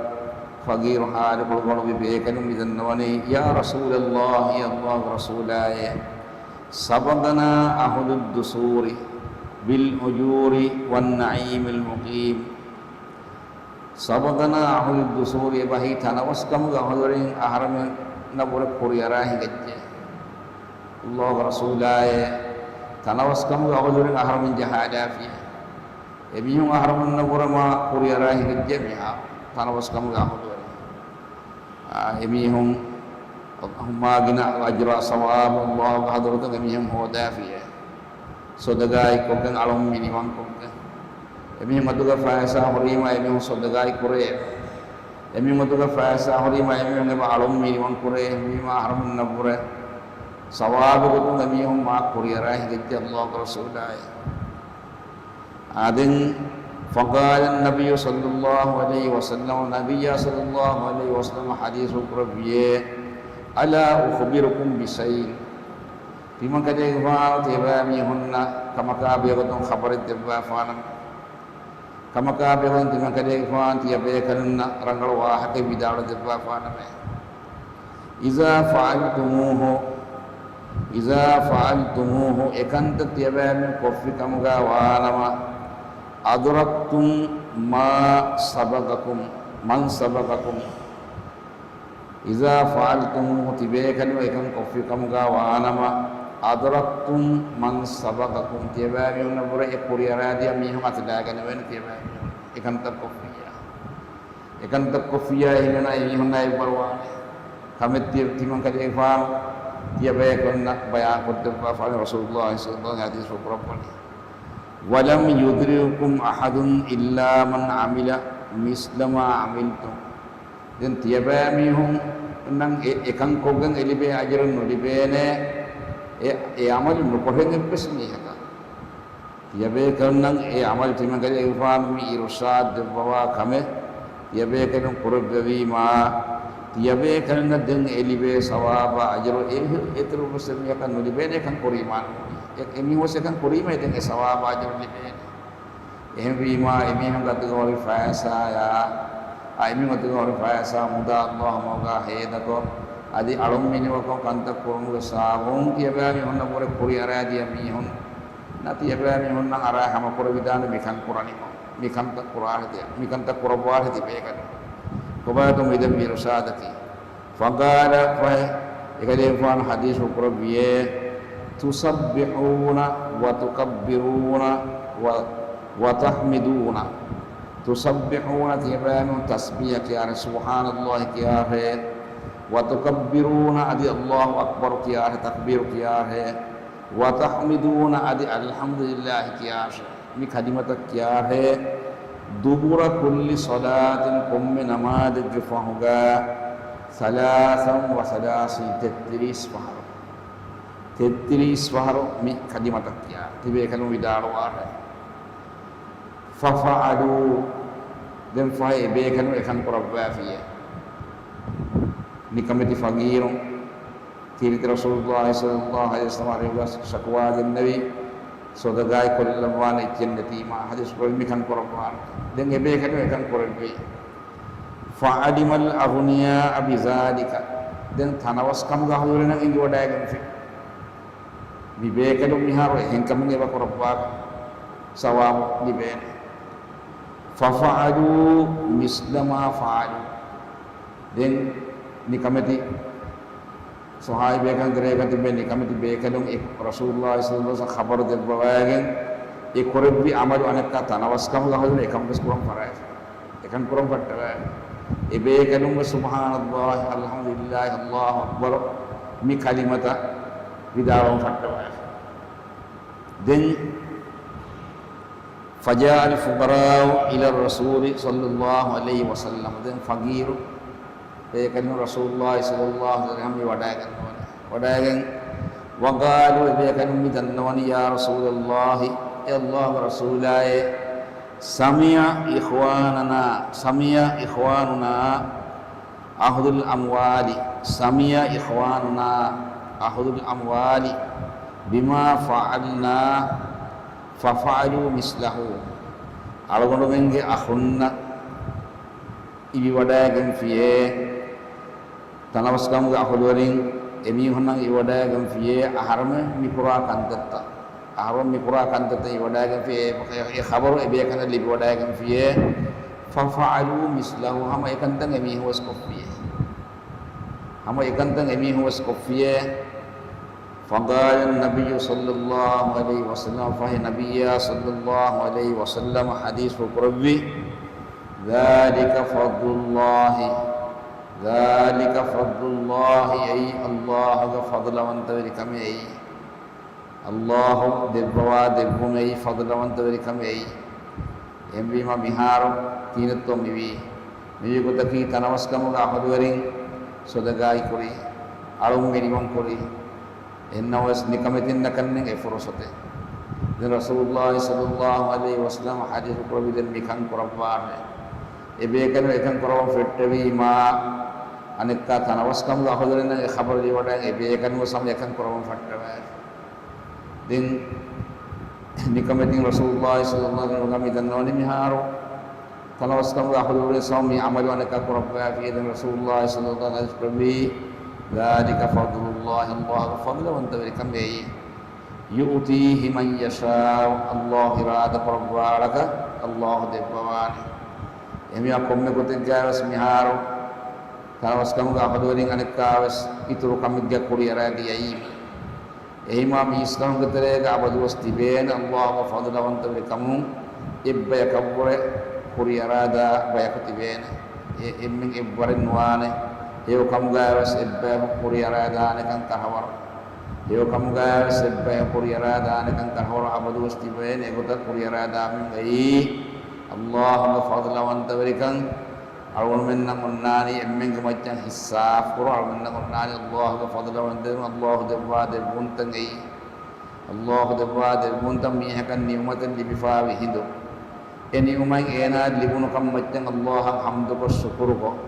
ފަގީރު ޙާލު ކުޅުގަނޑުގެ ބޭކަލުން މި ދަންނަވަނީ، يا رسول الله، އޭ އައްލާހުގެ ރަސޫލާއޭ، سبقنا أهل الدثور بالأجور والنعيم المقيم. سبقنا أهل الدثور، އެބަހީ ތަނަވަސްކަމުގެ އަހުލުވެރިން އަހަރެމެންނަށްވުރެ ކުރިއަރާ ހިނގައްޖެ. އައްލާހުގެ ރަސޫލާއޭ، ތަނަވަސްކަމުގެ އަހުލުވެރިން އަހަރެމެން ޖަހާލާފިޔޭ. އެމީހުން އަހަރެމެންނަށްވުރެ މާ ކުރިއަރާ ހިނގައްޖެ މިހާރު ތަނަވަސްކަމުގެ އަހުލުވެރިން. އާ، އެމީހުން މާ ގިނަ އަޖުރާ ސަވާބު އައްލާހުގެ ޙަޟްރަތުން އެމީހުން ހޯދާފިޔޭ. ޞަދަޤާތްކޮށްގެން އަޅުންމެ ނިވަންކޮށްގެން. އެމީހުން އަތުގަ ފައިސާ ހުރީމާ އެމީހުން ޞަދަޤާތް ކުރޭ. އެމީހުން އަތުގަ ފައިސާ ހުރީމާ އެމީހުން އެބަ އަޅުންމެ ނިވަންކުރޭ. އެހެންވީމާ އަހަރެމެންނަށްވުރެ ސަވާބުގެ ގޮތުން އެމީހުން މާ ކުރިއަރާ ހިނގައްޖެ އައްލާހުގެ ރަސޫލާއޭ. އާދެން، فقال النبي صلى الله عليه وسلم، ނަބިއްޔާ ޞައްލައްލާހު ޢަލައިހި ވަސައްލަމަ ޙަދީޘްފުޅު ކުރެއްވިއޭ، ألا أخبركم بشيء؟ ތިމަންކަލޭގެފާނު ތިޔަބައިމީހުންނަށް ކަމަކާ ބެހޭގޮތުން ޚަބަރެއް ދެއްވާފާނަމޭ. ކަމަކާ ބެހޭގޮތުން ތިމަންކަލޭގެފާނު ތިޔަބޭކަލުންނަށް ރަނގަޅު ވާހަކައެއް ވިދާޅުވެ ދެއްވާފާނަމޭ. إذا فعلتموه، إذا فعلتموه، އެކަންތައް ތިޔަބައިމީހުން ކޮށްފި ކަމުގަ ވާނަމަ، أدركتم ما سبقكم، من سبقكم. إذا فعلتموه، ތިބޭކަލުން އެކަން ކޮށްފި ކަމުގަ ވާނަމަ، أدركتم من سبقكم، ތިޔަބައިމީހުންނަށްވުރެ އެ ކުރިއަރާދިޔަ މީހުން އަތުލާގަނެވޭނެ ތިޔަބައިމީހުން އެކަންތައް ކޮށްފިއްޔާ. އެކަންތައް ކޮށްފިއްޔާ އެހެންނާ އެމީހުންނާ އެއްވަރުވާނެ. ކަމެއް ތި-، ތިމަންކަލޭގެފާނު ތިޔަބައިކަލުންނަށް ބަޔާންކޮށްދެއްވާފާނެ ރަސޫލުއްލާހި ޞައްލައްލާހު ޢަލައިހި ވަސައްލަމަ ޙަދީޘްފުޅު ކުރައްވަނީ. ولم يدرككم أحد إلا من عمل مثل ما عملتم. ދެން ތިޔަބައިމީހުންނަށް އެ-، އެކަން ކޮށްގެން އެ ލިބޭ އަޖުރެއް ނުލިބޭނެ، އެ، އެ ޢަމަލު ނުކޮށެން އެއްވެސް މީހަކަށް. ތިޔަބޭކަލުންނަށް އެ ޢަމަލު ތިމަންކަލޭގެފާނު މި އިރުޝާދު ދެއްވަވާ ކަމެއް ތިޔަބޭކަލުން ކުރެއްވެވީމާ، ތިޔަބޭކަލުންނަށް ދެން އެ ލިބޭ ސަވާބާ އަޖުރު އެ-، އެތެރެއަށްވެސް އެމީހަކަށް ނުލިބޭނެ އެކަން ކުރީމާ ނޫނީ. އެ-، އެމީހުންވެސް އެކަން ކުރީމަ އެ ދެން އެ ސަވާބާ އަޖުރު ލިބޭނެ. އެހެންވީމާ، އެމީހުން އަތުގަ ހުރި ފައިސާޔާ، އާ، އެމީހުން އަތުގަ ހުރި ފައިސާ މުދާ އައްލާހު މަގާ ހޭދަކޮށް، އަދި އަޅުންމެނިވަކޮށް ކަންތައް ކުރުމުގެ ސަބަބުން ތިޔަބައިމީހުންނަށްވުރެ ކުރިއަރާދިޔަ މީހުން، ނަ ތިޔަބައިމީހުންނަށް އަރާ ހަމަކުރެވިދާނެ މިކަން ކުރަނީމަ، މިކަންތައް ކުރާހެދި، މިކަންތައް ކުރައްވާހެދި ބޭކަލެއް. ކޮބާތޯ މިދެން މި އިރުޝާދަކީ؟ فقال، ފަހެ، އެކަލޭގެފާނު ޙަދީޘްފުޅު ކުރެއްވިއޭ، تسبحون وتكبرون و، وتحمدون. تسبحون، ތިޔަބައިމީހުން ތަސްބީޙަ ކިޔާށޭ، ސުބްޙާނައްލާހި ކިޔާށޭ. وتكبرون، އަދި އައްލާހު އަކްބަރު ކިޔާށޭ، ތަކްބީރު ކިޔާށޭ. وتحمدون، އަދި އަލްޙަމްދުލިއްލާހި ކިޔާށޭ. މި ކަލިމަތައް ކިޔާށޭ، دبر كل صلاة، ކޮންމެ ނަމާދެއްގެ ފަހުގަ، ثلاثا وثلاثين، ތެއްތިރީސް ފަހަރު. ތެއްތިރީސް ފަހަރު މި ކަލިމަތައް ކިޔާ ތިބޭކަލުން ވިދާޅުވާށޭ. ފަފަޢަލޫ، ދެން ފަހެ އެބޭކަލުން އެކަން ކުރައްވާފިޔޭ. ނިކަމެތި ފަގީރުން ކީރިތި ރަސޫލުﷲ ޞައްލަﷲ ޢަލައިހި ވަސައްލަމަ އަރިހުގަ ޝަކުވާ ދެންނެވި، ޞަދަޤާތް ކޮށްލައްވާނެ އެއްޗެއް ނެތީމާ، ޙަދީޘް ކުރެއްވި ކަން ކުރައްވާނެ. ދެން އެބޭކަލުން އެކަން ކުރެއްވި. ފަޢަލިމަލް އަޣްނިޔާއަ ބިޛާލިކަ، ދެން ތަނަވަސްކަމުގެ އަހުލުވެރިންނަށް އެނގިވަޑައިގެންފި. މި ބޭކަލުން މިހާރު އެހެންކަމުން އެބަ ކުރައްވާ ސަވާބު ލިބޭނެ. ފަފަޢަލޫ މިސްލަ މާ ފަޢަލޫ، ދެން ނިކަމެތި ޞަޙާބީ ބޭކަލުން ތެރޭގަ ތިބޭ ނިކަމެތި ބޭކަލުން އެ ރަސޫލުﷲ ޞައްލަﷲ ޢަލައިހި ވަސައްލަމަ ޚަބަރު ދެއްވަވައިގެން އެ ކުރެއްވި ޢަމަލު އަނެއްކާ ތަނަވަސްކަމުގެ އަހުލުވެރިން އެކަން ވެސް ކުރަން ފަށާފި. އެކަން ކުރަން ފައްޓަވައިފި. އެ ބޭކަލުން ވެސް ސުބްޙާނަﷲ، އަލްޙަމްދުލިއްލާހި، އައްލާހު އަކްބަރު މި ކަލިމަތައް ވިދާޅުވަން ފައްޓަވައިފި. ދެން فجاء الفقراء إلى الرسول صلى الله عليه وسلم، ދެން ފަގީރު ބޭކަލުން ރަސޫލުﷲ ޞައްލަﷲ ޢަލައިހި ވަސައްލަމަ ވަޑައިގަންނަވަނީ. ވަޑައިގެން، وقالوا، އެބޭކަލުން މި ދަންނަވަނީ، يا رسول الله، އޭ އައްލާހުގެ ރަސޫލާއޭ، سمع إخواننا، سمع إخواننا أخذ الأموال، سمع إخواننا أخذ الأموال بما فعلنا ففعلوا مثله. އަޅުގަނޑުމެންގެ އަޚުންނަށް އިވިވަޑައިގެންފިޔޭ، ތަނަވަސްކަމުގެ އަހުލުވެރިން އެމީހުންނަށް އިވިވަޑައިގެންފިޔޭ، އަހަރެމެން މިކުރާ ކަންތައްތައް، އަހަރެމެން މިކުރާ ކަންތައްތައް އިވިވަޑައިގެންފިޔޭ، އެ، އެ، އެ ޚަބަރު އެބޭކަލަށް ލިބިވަޑައިގެންފިޔޭ، ففعلوا مثله، ހަމަ އެކަންތައް އެމީހުން ވެސް ކޮށްފިޔޭ. ހަމަ އެކަންތައް އެމީހުން ވެސް ކޮށްފިޔޭ. فقال النبي صلى الله عليه وسلم، ފަހެ ނަބިއްޔާ ޞައްލަﷲ ޢަލައިހި ވަސައްލަމަ ޙަދީޘް ކުރެއްވި، ذلك فضل الله، ذلك فضل الله، އެއީ އައްލާހުގެ ފަޟްލުވަންތަވެރިކަމެއް އެއީ. އައްލާހު ދެއްވަވާ ދެއްވުމެއް އެއީ، ފަޟްލުވަންތަވެރިކަމެއް އެއީ. އެހެންވީމާ މިހާރު ކިހިނެއްތޯ މިވީ؟ މިވީ ގޮތަކީ ތަނަވަސްކަމުގެ އަހުލުވެރިން ޞަދަޤާތް ކުރީ، އަޅުން މިނިވަން ކުރީ. އެހެންނަމަވެސް ނިކަމެތިންނަކަށް ނެތް އެ ފުރުޞަތެއް. ދެން ރަސޫލުﷲ ޞައްލަﷲ ޢަލައިހި ވަސައްލަމަ ޙަދީޘް ކުރެއްވި ދެން މިކަން ކުރައްވާށޭ. އެ ބޭކަލުން އެކަން ކުރައްވަން ފެއްޓެވީމާ، އަނެއްކާ ތަނަވަސްކަމުގެ އަހުލުވެރިންނަށް އެ ޚަބަރު ލިބިވަޑައިގެން އެ ބޭކަލުން ވެސް ހަމަ އެކަން ކުރައްވަން ފައްޓަވައިފި. ދެން ނިކަމެތިން ރަސޫލުﷲ ޞައްލަﷲ ޢަލައިހި ވަސައްލަމަ މި ދަންނަވަނީ މިހާރު ތަނަވަސްކަމުގެ އަހުލުވެރިން ސަމަ މި ޢަމަލު އަނެއްކާ ކުރައްވައިފި. ދެން ރަސޫލުﷲ ޞައްލަﷲ ޢަލައިހި ވަސައްލަމަ ކުރެއްވީ، ذلك فضل الله، އައްލާހުގެ ފަޟްލުވަންތަވެރިކަމެއް، يؤتيه من يشاء، އައްލާހު އިރާދަ ކުރައްވާ އަޅަކަށް އައްލާހު ދެއްވަވާނެ. އެހެންވީމާ ކޮންމެ ގޮތެއްގައިވެސް މިހާރު ތަނަވަސްކަމުގެ އަހުލުވެރިން އަނެއްކާވެސް އިތުރު ކަމެއްގަ ކުރިއަރާ ދިޔައީމަ. އެހީމާ މީސްތަކުންގެ ތެރޭގަ އަބަދުވެސް ތިބޭނެ އައްލާހުގެ ފަޟްލުވަންތަވެރިކަމުން އެއްބަޔަކަށްވުރެ ކުރިއަރާދާ ބަޔަކު ތިބޭނެ. އެ އެންމެން އެއްވަރެއް ނުވާނެ. ހެޔޮ ކަމުގައިވެސް އެއްބަޔަކު ކުރިއަރާދާނެކަން ކަހަވަރު. ހެޔޮ ކަމުގައިވެސް އެއްބަޔަކު ކުރިއަރާދާނެކަން ކަހަވަރު އަބަދުވެސް ތިބޭނެ. އެގޮތަށް ކުރިއަރާދާމެން އެއީ އައްލާހުގެ ފަޟްލުވަންތަވެރިކަން. އަޅުގަނޑުމެންނަށް އޮންނާނީ އެންމެންގެ މައްޗަށް ހިއްސާފުކުރުން. އަޅުގަނޑުމެންނަށް އޮންނާނީ އައްލާހުގެ ފަޟްލުވަންތަވެރިކަން، އައްލާހު ދެއްވާ ދެއްވުންތައް އެއީ. އައްލާހު ދެއްވާ ދެއްވުންތައް މީހަކަށް ނިޢުމަތެއް ލިބިފާވި ހިނދު، އެ ނިޢުމަތް އޭނާއަށް ލިބުނުކަން މައްޗަށް އައްލާހަށް ޙަމްދުކޮށް ޝުކުރުކޮށް،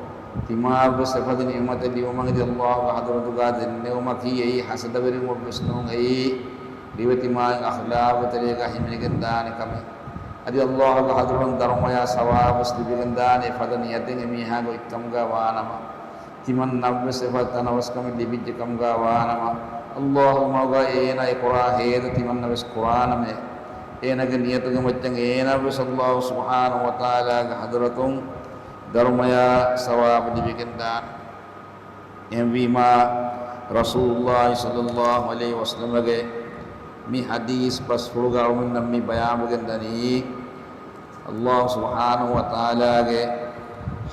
ތިމާވެސް އެފަދަ ނިޢުމަތެއް ލިބުމަށް އެދި އައްލާހުގެ ޙަޟްރަތުގަ ދެންނެވުމަކީ އެއީ ހަސަދަވެރިވުމަށްވެސް ނޫން. އެއީ ރިވެތި މާތް އަޚްލާޤުގެ ތެރޭގަ ހިމެނިގެން ދާނެ ކަމެއް. އަދި އައްލާހުގެ ޙަޟްރަތުން ދަރުމަޔާ ސަވާބުވެސް ލިބިގެން ދާނެ އެފަދަ ނިޔަތެއް އެމީހާގެ އޮތްކަމުގަ ވާނަމަ. ތިމަންނަށްވެސް އެފަދަ ތަނަވަސްކަމެއް ލިބިއްޖެ ކަމުގަ ވާނަމަ، އައްލާހުގެ މަގުގަ އޭނާ އެ ކުރާ ހޭދަ ތިމަންނަވެސް ކުރާނަމޭ. އޭނާގެ ނިޔަތުގެ މައްޗަށް އޭނާވެސް އައްލާހު ސުބްޙާނަހު ވަތަޢާލާގެ ޙަޟްރަތުން ދަރުމަޔާ ސަވާބު ލިބިގެންދާނެ. އެހެންވީމާ، ރަސޫލުﷲ ޞައްލަﷲ ޢަލައިހި ވަސައްލަމަގެ މި ޙަދީޘް ބަސްފުޅުގަ އަޅުގަނޑުމެންނަށް މި ބަޔާންވެގެންދަނީ، އައްލާހު ސުބްޙާނަހު ވަތަޢާލާގެ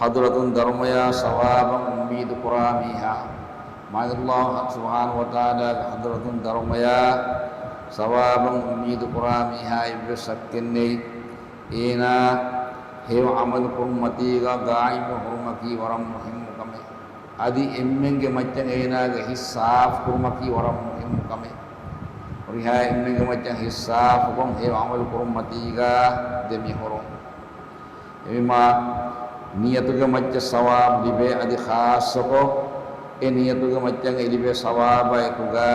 ޙަޟްރަތުން ދަރުމަޔާ ސަވާބަށް އުއްމީދު ކުރާ މީހާ، މާތް އައްލާހު ސުބްޙާނަހު ވަތަޢާލާގެ ޙަޟްރަތުން ދަރުމަޔާ ސަވާބަށް އުއްމީދު ކުރާ މީހާ އެއްވެސް ޝައްކެއް ނެތް. އޭނާ ހެޔޮ ޢަމަލު ކުރުމަތީގަ ޤާއިމު ހުރުމަކީ ވަރަށް މުހިއްމު ކަމެއް. އަދި އެންމެންގެ މައްޗަށް އޭނާގެ ހިތް ސާފު ކުރުމަކީ ވަރަށް މުހިއްމު ކަމެއް. ހުރިހާ އެންމެންގެ މައްޗަށް ހިއްސާފުކޮށް ހެޔޮ ޢަމަލު ކުރުންމަތީގާ ދެމިހުރުން. އެމީމާ ނިޔަތުގެ މައްޗަށް ސަވާބު ލިބޭ. އަދި ޚާއްޞަކޮށް އެ ނިޔަތުގެ މައްޗަށް އެ ލިބޭ ސަވާބާ އެކުގާ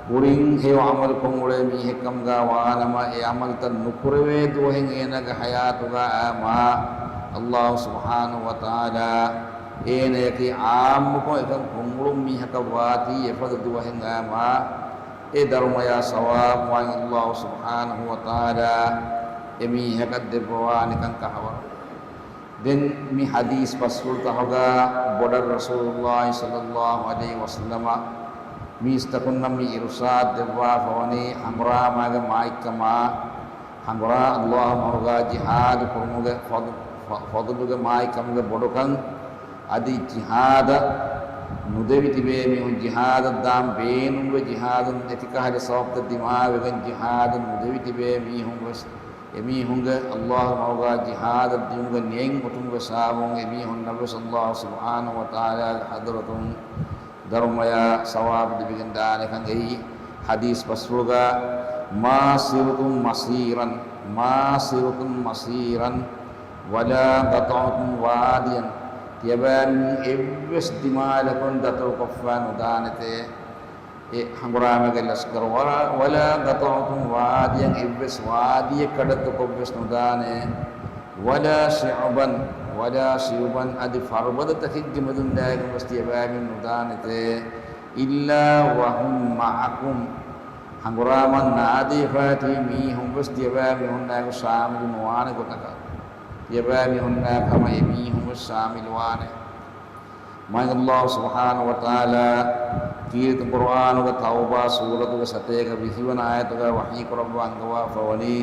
ކުރިން ހެޔޮ ޢަމަލު ކޮށް އުޅޭ މީހެއްކަމުގާ ވާނަމަ، އެ ޢަމަލުތައް ނުކުރެވޭ ދުވަހެއް އޭނާގެ ޙަޔާތުގާ އައިމާ، ﷲ ސުބްޙާނަހޫ ވަތަޢާލާ އޭނަޔަކީ ޢާއްމުކޮށް އެކަން ކޮށްއުޅުން މީހަކަށް ވާތީ އެފަދަ ދުވަހެއް އައިމާ، އެ ދަރުމަޔާ ސަވާބު ވާން ﷲ ސުބްޙާނަހޫ ވަތަޢާލާ އެމީހަކަށް ދެއްވަވާނެކަން ކަހަވަރު. ދެން މި ޙަދީޘް ބަސްފުޅުތަކުގާ ބޮޑަށް ރަސޫލުﷲ ޞައްލަﷲ ޢަލައިހި ވަސައްލަމަ މީސްތަކުންނަށް މި އިރުޝާދު ދެއްވާފަވަނީ ޙަނގުރާމާގެ މާތްކަމާ، ޙަނގުރާ ﷲ މަގުގާ ޖިހާދު ކުރުމުގެ ފަޟް-، ފަ-، ފަޟުލުގެ މާތްކަމުގެ ބޮޑުކަން، އަދި ޖިހާދަށް ނުދެވި ތިބޭ މީހުން، ޖިހާދަށް ދާން ބޭނުންވެ ޖިހާދުން އެތިކަހަލަ ސަބަބުތައް ދިމާވެގެން ޖިހާދަށް ނުދެވި ތިބޭ މީހުން ވެސް، އެމީހުންގެ ﷲ ގެ މަގުގާ ޖިހާދަށް ދިޔުމުގެ ނިޔަތް އޮތުމުގެ ސަބަބުން އެމީހުންނަށް ވެސް ﷲ ސުބްޙާނަހޫ ވަތަޢާލާގެ ޙަޟްރަތުން ދަރުމަޔާ ސަވާބު ލިބިގެން ދާނެކަން އެއީ. ޙަދީޘް ބަސްފުޅުގާ، "ما سرتم مسيرا، ما سرتم مسيرا، ولا قطعتم واديا." ތިޔަބައިމީހުން އެއްވެސް ދިމާލަކުން ދަތުރުކޮށްފަ ނުދާނެތޭ. އެ ޙަނގުރާމަގެ ލަސްކަރު، "ولا، ولا قطعتم واديا"، އެއްވެސް ވާދީއެއް ކަޑައްތުކޮށްވެސް ނުދާނެ، "ولا شعبا، ولا شعبا"، އަދި ފަރުބަދަތަކެއްގެ މެދުން ލައިގެން ވެސް ތިޔަބައިމީހުން ނުދާނެތޭ، "إلا وهم معكم"، ޙަނގުރާމަ ނާދެވިފައި ތިބި މީހުން ވެސް ތިޔަބައިމީހުންނާއެކު ޝާމިލު ނުވާނެ ގޮތަކަށް، ތިޔަބައިމީހުންނާއެކު ހަމަ އެމީހުން ވެސް ޝާމިލުވާނެ. މާތް ﷲ ސުބްޙާނަހޫ ވަތަޢާލާ ކީރިތި ޤުރުއާނުގެ ތައުބާ ސޫރަތުގެ ސަތޭކަ ވިހި ވަނަ އާޔަތުގަ ވަޙީ ކުރައްވާ އަންގަވާފަވަނީ،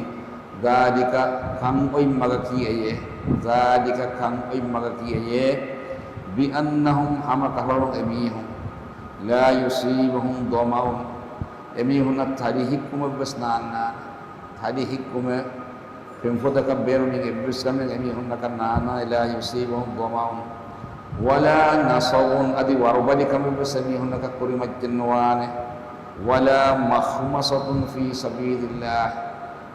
ذلك، ކަން އޮތް މަގަކީ އެޔޭ، ذلك، ކަން އޮތް މަގަކީ އެޔޭ، بأنهم، ހަމަ ކަހަލަ އެމީހުން، لا يصيبهم ظمأ، އެމީހުންނަށް ތަރިހިއްކުމެއް ވެސް ނާންނާނެ، ތަރިހިއްކުމެއް ފެންފޮދަކަށް ބޭނުމިން އެއްވެސް ކަމެއް އެމީހުންނަކަށް ނާންނާނެ، لا يصيبهم ظمأ ولا نصب، އަދި ވަރުބަލި ކަމެއްވެސް އެމީހުންނަކަށް ކުރިމައްޗެއް ނުވާނެ، ولا مخمصة في سبيل الله،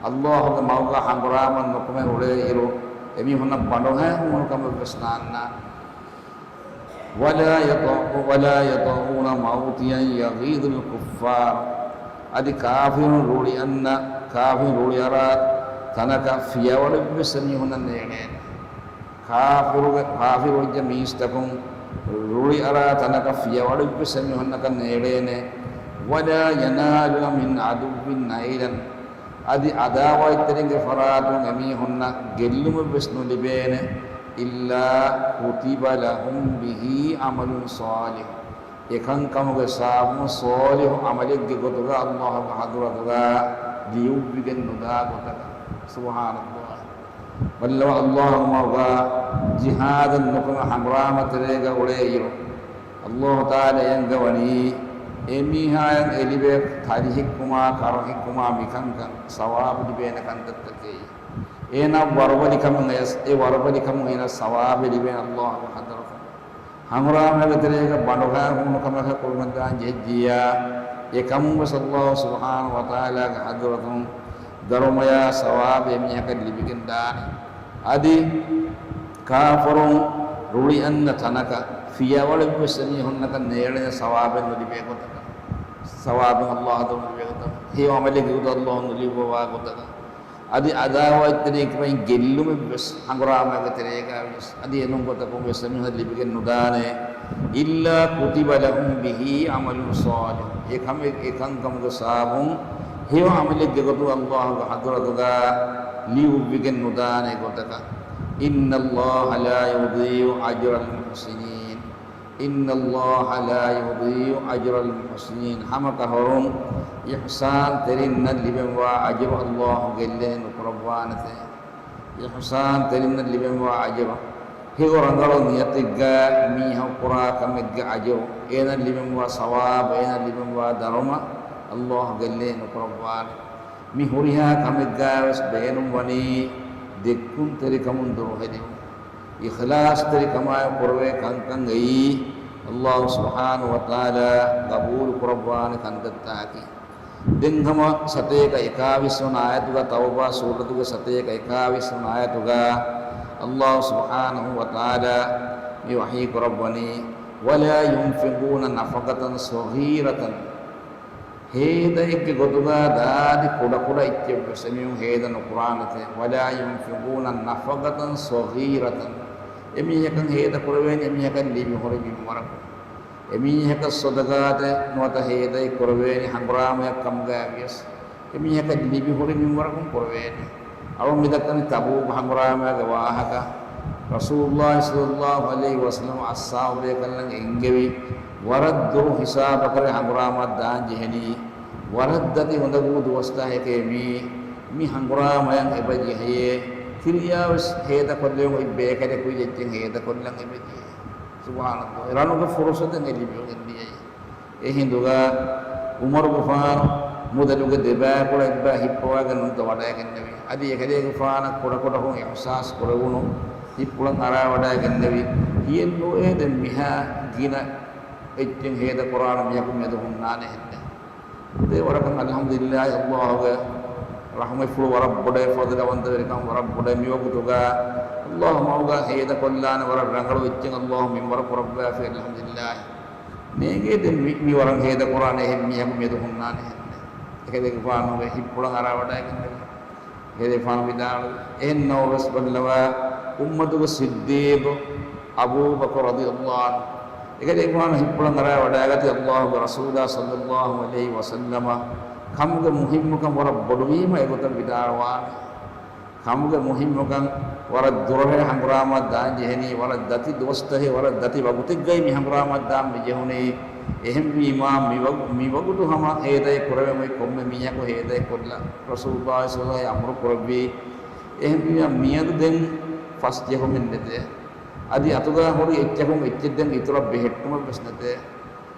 ﷲ ގެ މަގުގަ ހަނގުރާމަ ނުކުމެ އުޅޭ އިރު، އެމީހުންނަށް ބަނޑުހައި ހޫނު ކަމެއްވެސް ނާންނާނެ. ولا يطئ-، ولا يطئون موطئا يغيظ الكفار. އަދި ކާފިރުން ރުޅި އަންނަ، ކާފިރުން ރުޅި އަރާ ތަނަކަށް ފިޔަވަޅެއްވެސް އެމީހުންނަށް ނޭޅޭނެ. ކާފިރުގެ، ކާފިރު ވެއްޖެ މީސްތަކުން ރުޅި އަރާ ތަނަކަށް ފިޔަވަޅެއްވެސް އެމީހުންނަކަށް ނޭޅޭނެ. ولا ينالون من عدو نيلا. އަދި ޢަދާވާތްތެރިންގެ ފަރާތުން އެމީހުންނަށް ގެއްލުމެއްވެސް ނުލިބޭނެ، إلا كتب لهم به عمل صالح، އެކަންކަމުގެ ސަބަބުން ޞާލިޙު ޢަމަލެއްގެ ގޮތުގަ ﷲ ގެ ޙަޟްރަތުގަ ލިޔުއްވިގެން ނުދާ ގޮތަކަށް. ސުބްޙާނަﷲ. ބައްލަވާ، ﷲ ގެ މަގުގަ ޖިހާދަށް ނުކުމެ ހަނގުރާމަ ތެރޭގަ އުޅޭ އިރު، ﷲ ތަޢާލާ އެންގަވަނީ، އެ މީހާޔަށް އެ ލިބޭ ތަރިހިއްކުމާ، ކަރަހިއްކުމާ މިކަންކަން ސަވާބު ލިބޭނެ ކަންތައްތަކެއް. އޭނާ ވަރުބަލިކަމުން އަޔަސް، އެ ވަރުބަލިކަމުން އޭނާ ސަވާބެއް ލިބޭނެ ﷲ ގެ ޙަޟްރަތުން. ހަނގުރާމައިގެ ތެރޭގަ ބަނޑުހައި ހޫނު ކަމަކަށް ކުރިމަތިދާން ޖެހިއްޖިއްޔާ، އެކަމުން ވެސް ﷲ ސުބްޙާނަހޫ ވަތަޢާލާގެ ޙަޟްރަތުން ދަރުމަޔާ ސަވާބެއް އެމީހަކަށް ލިބިގެން ދާނެ. އަދި ކާފަރުން ރުޅި އަންނަ ތަނަކަށް ފިޔަވަޅެއްވެސް އެމީހުންނަކަށް ނޭޅޭނެ ސަވާބެއް ނުލިބޭ ގޮތަކަށް. ސަވާބެއް ﷲ އަދު ނުލިބޭ ގޮތަކަށް. ހެޔޮ ޢަމަލެއްގެ ގޮތަށް ﷲ ނުލިބިވާ ގޮތަކަށް. އަދި ޢަދާވާތްތެރިން އެކި ގެއްލުމެއްވެސް ހަނގުރާމައިގެ ތެރޭގަ ވެސް އަދި އެނޫން ގޮތަކުން ވެސް އެމީހުން ލިބިގެން ނުދާނެ. إلا كتب لهم به عمل صالح. އެ ކަމެއް، އެ ކަންކަމުގެ ސަބަބުން ހެޔޮ ޢަމަލެއްގެ ގޮތުގަ ﷲ ގެ ޙަޟްރަތުގަ ލިޔުއްވިގެން ނުދާނެ ގޮތަކަށް. إن الله لا يضيع أجر المحسنين. إن الله لا يضيع أجر المحسنين. ހަމަ ކަހަލަ އިޙްސާންތެރިންނަށް ލިބެންވާ އަޖުރު ﷲ ގެއްލެން ނުކުރައްވާނެތެ. އިޙްސާންތެރިންނަށް ލިބެންވާ އަޖުރު. ހެޔޮ ރަނގަޅު ނިޔަތެއްގަ މީހަކު ކުރާ ކަމެއްގެ އަޖުރު، އޭނަ ލިބެންވާ ސަވާބު، އޭނަ ލިބެންވާ ދަރުމަ ﷲ ގެއްލެން ނުކުރައްވާނެ. މި ހުރިހާ ކަމެއްގަވެސް ބޭނުންވަނީ ދެއްކުންތެރިކަމުން ދުރުހެލިވުން. އިޚްލާޞްތެރިކަމާއެކު ކުރެވޭ ކަންކަން އެއީ ﷲ ސުބްޙާނަހޫ ވަތަޢާލާ ޤަބޫލު ކުރައްވާނެ ކަންތައްތަކަކީ. ދެން ހަމަ ސަތޭކަ އެކާވީސް ވަނަ އާޔަތުގަ، ތައުބާ ސޫރަތުގެ ސަތޭކަ އެކާވީސް ވަނަ އާޔަތުގަ އައްލާހު ސުބްޙާނަހު ވަ ތަޢާލާ މި ވަޙީ ކުރައްވަނީ، "ولا ينفقون نفقة صغيرة." ހޭދައެއްގެ ގޮތުގަ ދާދި ކުޑަކުޑަ އެއްޗެއްވެސް އެމީހުން ހޭދަ ނުކުރާނެތެ. "ولا ينفقون نفقة صغيرة." އެމީހަކަށް ހޭދަ ކުރެވޭނެ އެމީހަކަށް ލިބި ހުރި މިންވަރަކުން. އެމީހަކަށް ޞަދަޤާތެއް ނުވަތަ ހޭދައެއް ކުރެވޭނެ ހަނގުރާމަޔަށް ކަމުގައި ވިޔަސް، އެމީހަކަށް ލިބި ހުރި މިންވަރަކުން ކުރެވޭނެ. އަޅުން މިދައްކަނީ ތަބޫކު ހަނގުރާމައިގެ ވާހަކަ. ރަސޫލުﷲ ޞައްލަﷲު ޢަލައިހި ވަސައްލަމަ އަޞްޙާބު ބޭކަލްނަށް އެންގެވި، ވަރަށް ދުރު ހިސާބަކަށް ހަނގުރާމައަށް ދާން ޖެހެނީ، ވަރަށް ދަތި އުނދަގޫ ދުވަސްތަކެކޭ މީ، މި ހަނގުރާމަޔަށް އެބަ ޖެހެޔޭ، ކިރިޔާވެސް ހޭދަކޮށްލެވުން އޮތް ބޭކަލަކު އޮތް އެއްޗެއް ހޭދަކޮށްލަން އެބަ ޖެހޭ. ސުބްޙާނަﷲ. ރަނުގެ ފުރުޞަތެއް އެ ލިބިވެގެން ދިޔައީ. އެ ހިނދުގަ ޢުމަރުގެފާނު މުދަލުގެ ދެބައިކުޅަ އެއްބައި ހިއްޕަވައިގެން ނުވަތަ ވަޑައިގެންނެވި. އަދި އެކަލޭގެފާނަށް ކުޑަކުޑަކޮށް އިޙްސާސް ކުރެވުނު ހިއްޕުޅަށް އަރާވަޑައިގެންނެވި. ކިޔެއްނުވޭ ދެން މިހާ ގިނަ އެއްޗެއް ހޭދަކުރާނެ މީހަކު މެދު ހުންނާނެ ހެންނެއް. ދޭ ވަރަކަށް އަލްޙަމްދުލިއްލާހި، އައްލާހުގެ ރަޙްމަތްފުޅު ވަރަށް ބޮޑޭ، ފަޟުލުވަންތަވެރިކަން ވަރަށް ބޮޑޭ. މިވަގުތުގަ އައްލާހު މަގުގަ ހޭދަކޮށްލާނެ ވަރަށް ރަނގަޅު އެއްޗެއް އައްލާހު މިންވަރަށް ކުރައްވާފި، އަލްޙަމްދުލިއްލާހި. ނޭނގޭ ދެން މި، މި ވަރަށް ހޭދަކުރާނެ އެހެން މީހަކު މެދު ހުންނާނެ ހެންނެއް. އެކަލޭގެފާނުގެ ހިއްޕުޅަށް އަރާވަޑައިގެންނެވި. އެކަލޭގެފާނު ވިދާޅުވި. އެހެން ނަމަވެސް ބައްލަވާ އުއްމަތުގެ ޞިއްދީޤު އަބޫބަކުރު ރަޟިޔައްލާހު ޢަންހު. އެކަލޭގެފާނު ހިއްޕުޅަށް އަރާވަޑައިގަތީ އައްލާހުގެ ރަސޫލާ ޞައްލައްލާހު ޢަލައިހި ވަސައްލަމަ ކަމުގެ މުހިންމުކަން ވަރަށް ބޮޑުވީމަ އެގޮތަށް ވިދާޅުވާނެ. ކަމުގެ މުހިންމުކަން ވަރަށް ދުރަހޭ ހަނގުރާމައަށް ދާން ޖެހެނީ، ވަރަށް ދަތި ދުވަސްތަހެއް، ވަރަށް ދަތި ވަގުތެއްގައި މި ހަނގުރާމައަށް ދާން މި ޖެހުނީ. އެހެންވީމާ މިވަގު، މިވަގުތު ހަމަ ހޭދައެއް ކުރެވެމުއި ކޮންމެ މީހަކު ހޭދައެއް ކޮށްލަ ރަސޫލުﷲ ޞައްލަﷲު ޢަލައިހި ވަސައްލަމަ އަމުރު ކުރެއްވީ. އެހެންވީމާ މިއަދު ދެން ފަސް ޖެހުމެއް ނެތޭ. އަދި އަތުގަ ހުރި އެއްޗަކުން އެއްޗެއް ދެން އިތުރަށް ބެހެއްޓުމެއް ވެސް ނެތޭ.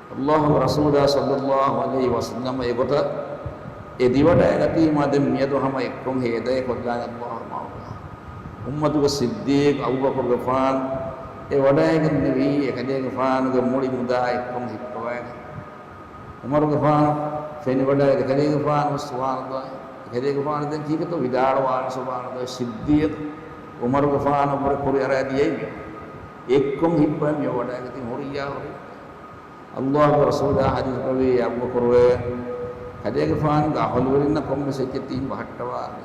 އައްލާހުގެ ރަސޫލާ ޞައްލައްލާހު ޢަލައިހި ވަސައްލަމަ އެގޮތަށް އެދިވަޑައިގަތީމާ ދެން މިއަދު ހަމަ އެއްކޮށް ހޭދައެއް ކޮށްލާނެ އައްލާހު މަގުގަ. އުއްމަތުގެ ޞިއްދީޤު އަބޫބަކުރުގެފާނު އެ ވަޑައިގެންނެވީ އެކަލޭގެފާނުގެ މުޅި މުދާ އެއްކޮށް ހިއްޕަވައިގެން. ޢުމަރުގެފާނު ފެނިވަޑައި އެކަލޭގެފާނު ވެސް ސުބްޙާނަﷲ، އެކަލޭގެފާނު ދެން ކީކޭތޯ ވިދާޅުވާނެ ސުބްޙާނަﷲ. ޞިއްދީޤު ޢުމަރުގެފާނަށްވުރެ ކުރިއަރާ ދިޔައީ އެއްކޮށް ހިއްޕަވައި މި ވަޑައިގަތީ ހުރިއްޔާ ހުރި. އައްލާހުގެ ރަސޫލާ ޙަދީޘް ކުރެއްވި އަބޫބަކުރު ކަލޭގެފާނުގެ އަހުލުވެރިންނަށް ކޮންމެސް އެއްޗެއް ތިހިން ބަހައްޓަވާނެ.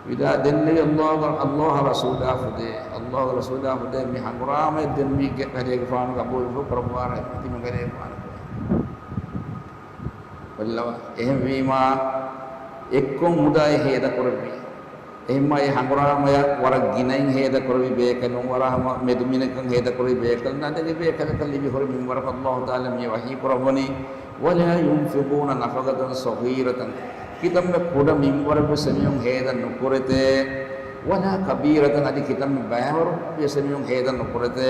ވިދާ ދެންނެވި އައްލާހުގެ، އައްލާހު ރަސޫލާ ފުދޭ، އައްލާހުގެ ރަސޫލާ ފުދޭ މި ހަނގުރާމައެއް ދެން މީގެ ކަލޭގެފާނު ޤަބޫލު ކުރައްވާނެ ތިމަން ކަލޭގެފާނު. ބައްލަވާ. އެހެންވީމާ، އެއްކޮށް މުދާއެއް ހޭދަކުރެއްވި. އެހެންމާ އެ ހަނގުރާމަޔަށް ވަރަށް ގިނައިން ހޭދަކުރެއްވި ބޭކަލުން، ވަރަށް ހަމަ މެދުމިނެކަން ހޭދަކުރެއްވި ބޭކަލުން، އަދި އެ ބޭކަލަކަށް ލިބި ހުރި މިންވަރަކަށް އައްލާހު ތަޢާލާ މި ވަޙީ ކުރައްވަނީ، "ولا ينفقون نفقة صغيرة." ކިތަންމެ ކުޑަ މިންވަރެއްވެސް އެމީހުން ހޭދަ ނުކުރެތޭ. "ولا كبيرة." އަދި ކިތަންމެ ބައިވަރު ވެސް އެމީހުން ހޭދަ ނުކުރެތޭ.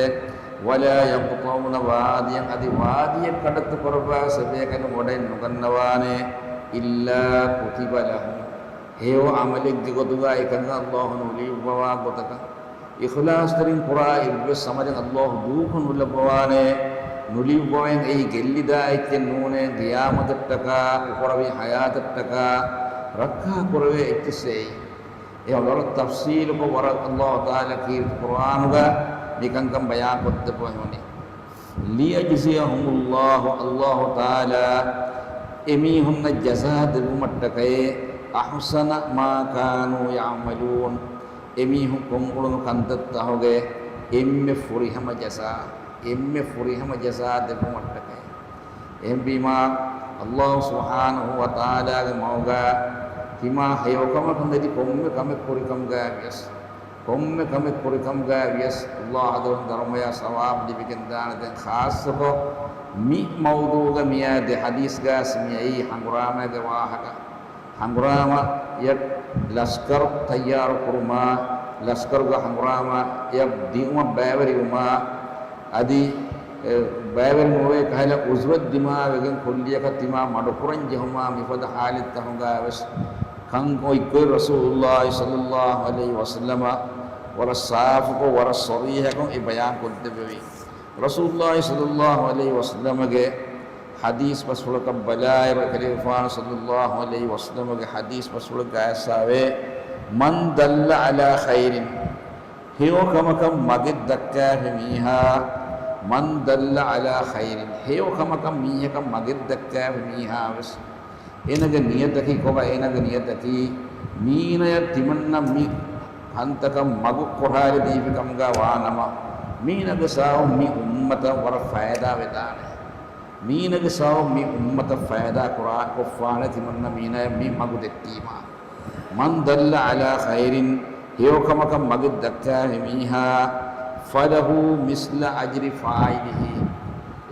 "ولا يقطعون واديا." އަދި ވާދިއެއް ކަޑައްތު ކުރައްވާވެސް އެބޭކަލުން ވަޑައެއް ނުގަންނަވާނެ. "إلا كتب لهم." ހެޔޮ ޢަމަލެއްގެ ގޮތުގަ އެކަންކަން އައްލާހު ނުލިޔުއްވަވާ ގޮތަކަށް، އިޚްލާޞްތެރިން ކުރާ އެއްވެސް ޢަމަލެއް އައްލާހު ދޫކޮށް ނުލައްވަވާނެ. ނުލިޔުއްވަވައިން އެއީ ގެއްލިދާ އެއްޗެއް ނޫނޭ، ޤިޔާމަތަށްޓަކާ، އުޚްރަވީ ޙަޔާތަށްޓަކާ ރައްކާ ކުރެވޭ އެއްޗެއްސޭ. އެ ވަރަށް ތަފްޞީލުކޮށް ވަރަށް އައްލާހު ތަޢާލާ ކީރިތި ޤުރްއާނުގަ މިކަންކަން ބަޔާން ކޮށްދެއްވަވަނީ. "ليجزيهم الله." އައްލާހު ތަޢާލާ އެމީހުންނަށް ޖަޒާ ދެއްވުމަށްޓަކައި، "أحسن ما كانوا يعملون." އެމީހުން ކޮށްއުޅުނު ކަންތައްތަހުގެ އެންމެ ފުރިހަމަ ޖަޒާ، އެންމެ ފުރިހަމަ ޖަޒާ ދެއްވުމަށްޓަކައި. އެހެންވީމާ، އައްލާހު ސުބްޙާނަހު ވަ ތަޢާލާގެ މަގުގަ ތިމާ ހެޔޮކަމަކަށް އެދި ކޮންމެ ކަމެއް ކުރިކަމުގައި ވިޔަސް، ކޮންމެ ކަމެއް ކުރިކަމުގައި ވިޔަސް، އައްލާހު އަދުވަން ދަރުމަޔާ ސަވާބު ލިބިގެންދާނެ. ދެން ޚާއްޞަކޮށް މި މައުޟޫޢުގަ މިއާ ދެ ޙަދީޘްގައި މިއައީ ހަނގުރާމައިގެ ވާހަކަ. ހަނގުރާމައަށް ލަސްކަރު ތައްޔާރު ކުރުމާ، ލަސްކަރުގަ ހަނގުރާމައަށް ދިއުމަށް ބައިވެރިވުމާ، އަދި، އެ، ބައިވެރި ނުވޭ ކަހަލަ އުޒުވެއް ދިމާވެގެން ކުއްލިއަކަށް ތިމާ މަޑުކުރަން ޖެހުމާ މިފަދަ ޙާލަތްތަހުގައި ވެސް ކަން އޮތްގޮތް ރަސޫލުﷲ ޞައްލަﷲު ޢަލައިހި ވަސައްލަމަ ވަރަށް ސާފުކޮށް، ވަރަށް ޞަރީޙަކޮށް އެ ބަޔާން ކޮށްދެއްވެވީ. ރަސޫލުﷲ ޞައްލަﷲު ޢަލައިހި ވަސައްލަމަގެ ޙަދީޘް ބަސްފުޅަކަށް ބަލާއިރު، އެކަލޭގެފާނު ޞައްލައްލާހު ޢަލައިހި ވަސައްލަމަގެ ޙަދީޘް ބަސްފުޅެއްގަ އައިސްފަވޭ، "مَنْ دَلَّ عَلَى خَيْرٍ." ހެޔޮ ކަމަކަށް މަގެއް ދައްކާފި މީހާ، "مَنْ دَلَّ عَلَى خَيْرٍ." ހެޔޮ ކަމަކަށް މީހަކަށް މަގެއް ދައްކާފި މީހާ ވެސް، އޭނަގެ ނިޔަތަކީ ކޮބާ؟ އޭނަގެ ނިޔަތަކީ މީނަޔަށް ތިމަންނަ މި ކަންތަކަށް މަގު ކޮށާލި ދީފި ކަމުގަ ވާނަމަ، މީނަގެ ސަބަބުން މި އުއްމަތަށް ވަރަށް ފައިދާ ވެދާނެ. މީނަގެ ސަބަބުން މި އުއްމަތަށް ފައިދާ ކުރާ ކޮށްފާނެ ތިމަންނަ މީނަޔަށް މި މަގު ދެއްކީމާ. "مَنْ دَلَّ عَلَى خَيْرٍ." ހެޔޮ ކަމަކަށް މަގެއް ދައްކާފި މީހާ، "فَلَهُ مِثْلَ أَجْرِ فَاعِلِهِ."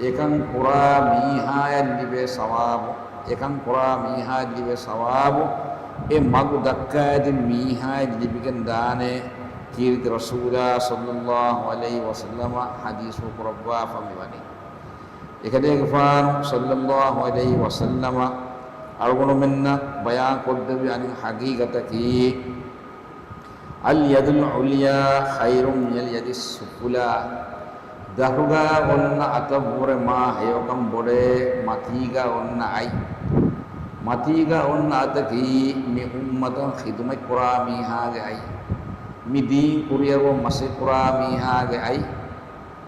އެކަން ކުރާ މީހާޔަށް ލިބޭ ސަވާބު، އެކަން ކުރާ މީހާޔަށް ލިބޭ ސަވާބު، އެ މަގު ދައްކައިދިން މީހާޔަށް ލިބިގެން ދާނެ. ކީރިތި ރަސޫލާ ޞައްލައްލާހު ޢަލައިހި ވަސައްލަމަ ޙަދީޘްފުޅު ކުރައްވާފަ މިވަނީ. އެކަލޭގެފާނު ޞައްލައްލާހު ޢަލައިހި ވަސައްލަމަ އަޅުގަނޑުމެންނަށް ބަޔާން ކޮށްދެއްވި އަނެއް ޙަޤީޤަތަކީ، "الْيَدُ الْعُلْيَا خَيْرٌ مِنَ الْيَدِ السُّفْلَىٰ." ދަށުގަ އޮންނަ އަތަށްވުރެ މާ ހެޔޮކަން ބޮޑޭ މަތީގަ އޮންނަ އަތް. މަތީގަ އޮންނަ އަތަކީ މި އުއްމަތަށް ޚިދުމަތް ކުރާ މީހާގެ އަތް. މި ދީން ކުރިއަރުވަން މަސައްކަތް ކުރާ މީހާގެ އަތް.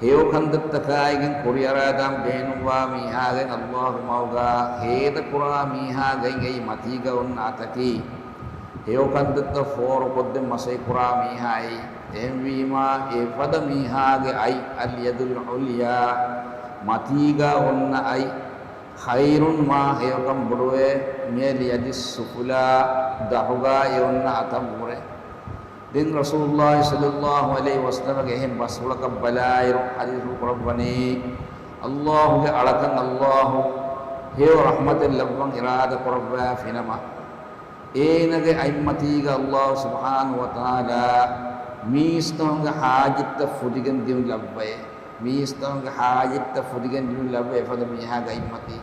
ހެޔޮ ކަންތައްތަކާއިގެން ކުރިއަރާދާން ބޭނުންވާ މީހާގެ އައްލާހު މަގުގަ ހޭދަކުރާ މީހާގެ އަތް މަތީގަ އޮންނަ އަތަކީ، ހެޔޮ ކަންތައްތައް ފޯރުކޮށްދޭން މަސައްކަތް ކުރާ މީހާ އަތް. އެހެންވީމާ، އެފަދަ މީހާގެ އަތް، الْيَدُ الْعُلْيَا، މަތީގަ އޮންނަ އަތް، خَيْرٌ، މާ ހެޔޮކަން ބޮޑުވޭ، مِنَ الْيَدِ السُّفْلَىٰ، ދަށުގަ އެ އޮންނަ އަތަށްވުރެ. ދެން ރަސޫލުއްލާހި ޞައްލައްލާހު ޢަލައިހި ވަސައްލަމަގެ އެހެން ބަސްފުޅަކަށް ބަލާއިރު ޙަދީޘް ކުރައްވަނީ، އައްލާހުގެ އަޅަކަށް އައްލާހު ހެޔޮ ރަޙްމަތެއް ލައްވަން އިރާދަ ކުރައްވާފިނަމަ، އޭނަގެ އަތްމަތީގަ އައްލާހު ސުބްޙާނަހު ވަތަޢާލާ މީސްތަކުންގެ ޙާޖަތްތައް ފުދިގެން ދިނުން ލައްވައޭ. މީސްތަކުންގެ ޙާޖަތްތައް ފުދިގެން ދިނުން ލައްވައޭ އެފަދަ މީހާގެ އަތްމަތީ.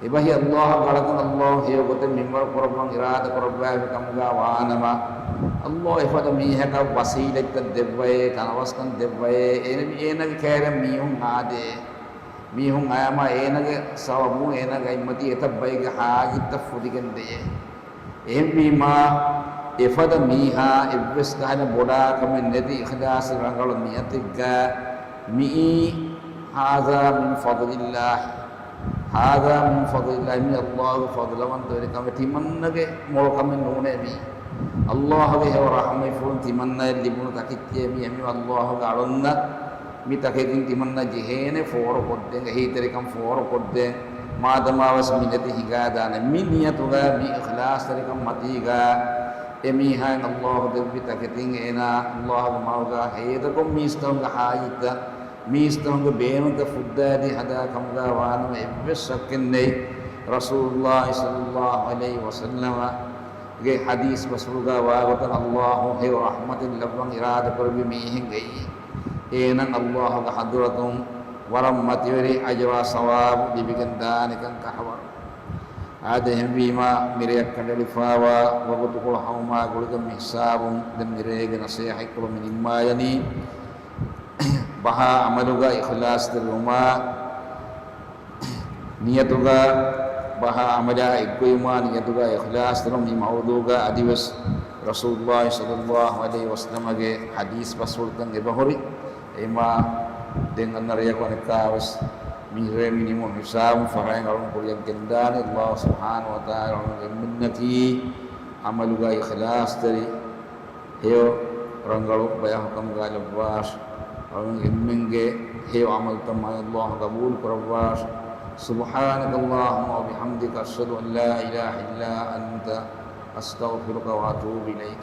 އެބަހީ އައްލާހުގެ އަޅަކަށް އައްލާހު ހެޔޮ ގޮތެއް މިންވަރު ކުރައްވަން އިރާދަ ކުރައްވާފި ކަމުގަ ވާނަމަ، އައްލާހު އެފަދަ މީހަކަށް ވަސީލަތްތައް ދެއްވައޭ، ތަނަވަސްކަން ދެއްވައޭ، އޭނަ، އޭނަގެ ކައިރިން މީހުން އާދޭ. މީހުން އަޔަމާ އޭނަގެ ސަބަބުން އޭނަގެ އަތްމަތީ އެތައް ބައެއްގެ ޙާޖަތްތައް ފުދިގެން ދެޔޭ. އެހެންވީމާ، އެފަދަ މީހާ އެއްވެސް ކަހަލަ ބޮޑާ ކަމެއް ނެތި އިޚްލާޞް ރަނގަޅު ނިޔަތެއްގަ މިއީ، هَذَا مِنْ فَضْلِ اللَّهِ، هَذَا مِنْ فَضْلِ اللَّهِ، މި އައްލާހުގެ ފަޟްލުވަންތަވެރިކަމެއް، ތިމަންނަގެ މޮޅު ކަމެއް ނޫނޭ މީ. އައްލާހުގެ ހެޔޮ ރަޙްމަތްފުޅުން ތިމަންނަޔަށް ލިބުނު ތަކެއްޗޭ މީ. އެމީ އައްލާހުގެ އަޅުންނަށް މި ތަކެތިން ތިމަންނަ ޖެހޭނެ ފޯރުކޮށްދޭން، އެހީތެރިކަން ފޯރުކޮށްދޭން، މާދަމާވެސް މި ނެތި ހިނގާދާނެ. މި ނިޔަތުގަ، މި އިޚްލާޞްތެރިކަން މަތީގަ، އެ މީހާއިން އައްލާހު ދެއްވި ތަކެތިން އޭނާ އައްލާހުގެ މަގުގަ ހޭދަކޮށް މީސްތަކުންގެ ޙާޖަތްތައް، މީސްތަކުންގެ ބޭނުންތައް ފުއްދާދީ ހަދާ ކަމުގަ ވާނަމަ، އެއްވެސް ޝައްކެއް ނެތް. ރަސޫލުއްލާހި ޞައްލައްލާހު ޢަލައިހި ވަސައްލަމަ ގެ ޙަދީޘް ބަސްފުޅުގަ ވާގޮތަށް އައްލާހު ހެޔޮ ރަޙްމަތެއް ލައްވަން އިރާދަކުރެއްވި މީހެއްގައި، އޭނަ އައްލާހުގެ ޙަޟްރަތުން ވަރަށް މަތިވެރި އަޖުރާ ސަވާބު ލިބިގެން ދާނެކަން ކަހަވަރު. އާދެ، އެހެންވީމާ، މިރެޔަށް ކަނޑައެޅިފައިވާ ވަގުތުކޮޅު ހަމަވުމާ ގުޅިގެން މިހިސާބުން ދެން މިރޭގެ ނަޞޭޙަތްކޮޅު މި ނިންމާލަނީ. ބަހާ ޢަމަލުގަ އިޚްލާޞްތެރިވުމާ، ނިޔަތުގަ ބަހާ ޢަމަލާ އެއްގޮތްވުމާ ނިޔަތުގަ އިޚްލާޞްތެރިވުން މި މައުޟޫޢުގަ އަދިވެސް ރަސޫލުއްލާހި ޞައްލައްލާހު ޢަލައިހި ވަސައްލަމަގެ ޙަދީޘް ބަސްފުޅުތައް އެބަހުރި. އެމާ ދެން އަންނަ ރެޔަކު އަނެއްކާވެސް މި ރޭ މި ނިމުނު ހިސާބުން ފަހަތް އަޅުން ކުރިއަށް ގެންދާނެ. އައްލާހު ސުބްޙާނަހު ވަތަޢާލާ އަޅުން އެންމެންނަކީ ޢަމަލުގަ އިޚްލާޞްތެރި ހެޔޮ ރަނގަޅު ބަޔަކު ކަމުގަ ލައްވާށި. އަޅުން އެންމެންގެ ހެޔޮ ޢަމަލުތައް މާ އައްލާހު ޤަބޫލު ކުރައްވާށި. سُبْحَانَكَ اللَّهُمَّ وَبِحَمْدِكَ، أَشْهَدُ أَنْ لَا إِلَهَ إِلَّا أَنْتَ، أَسْتَغْفِرُكَ وَأَتُوبُ إِلَيْكَ.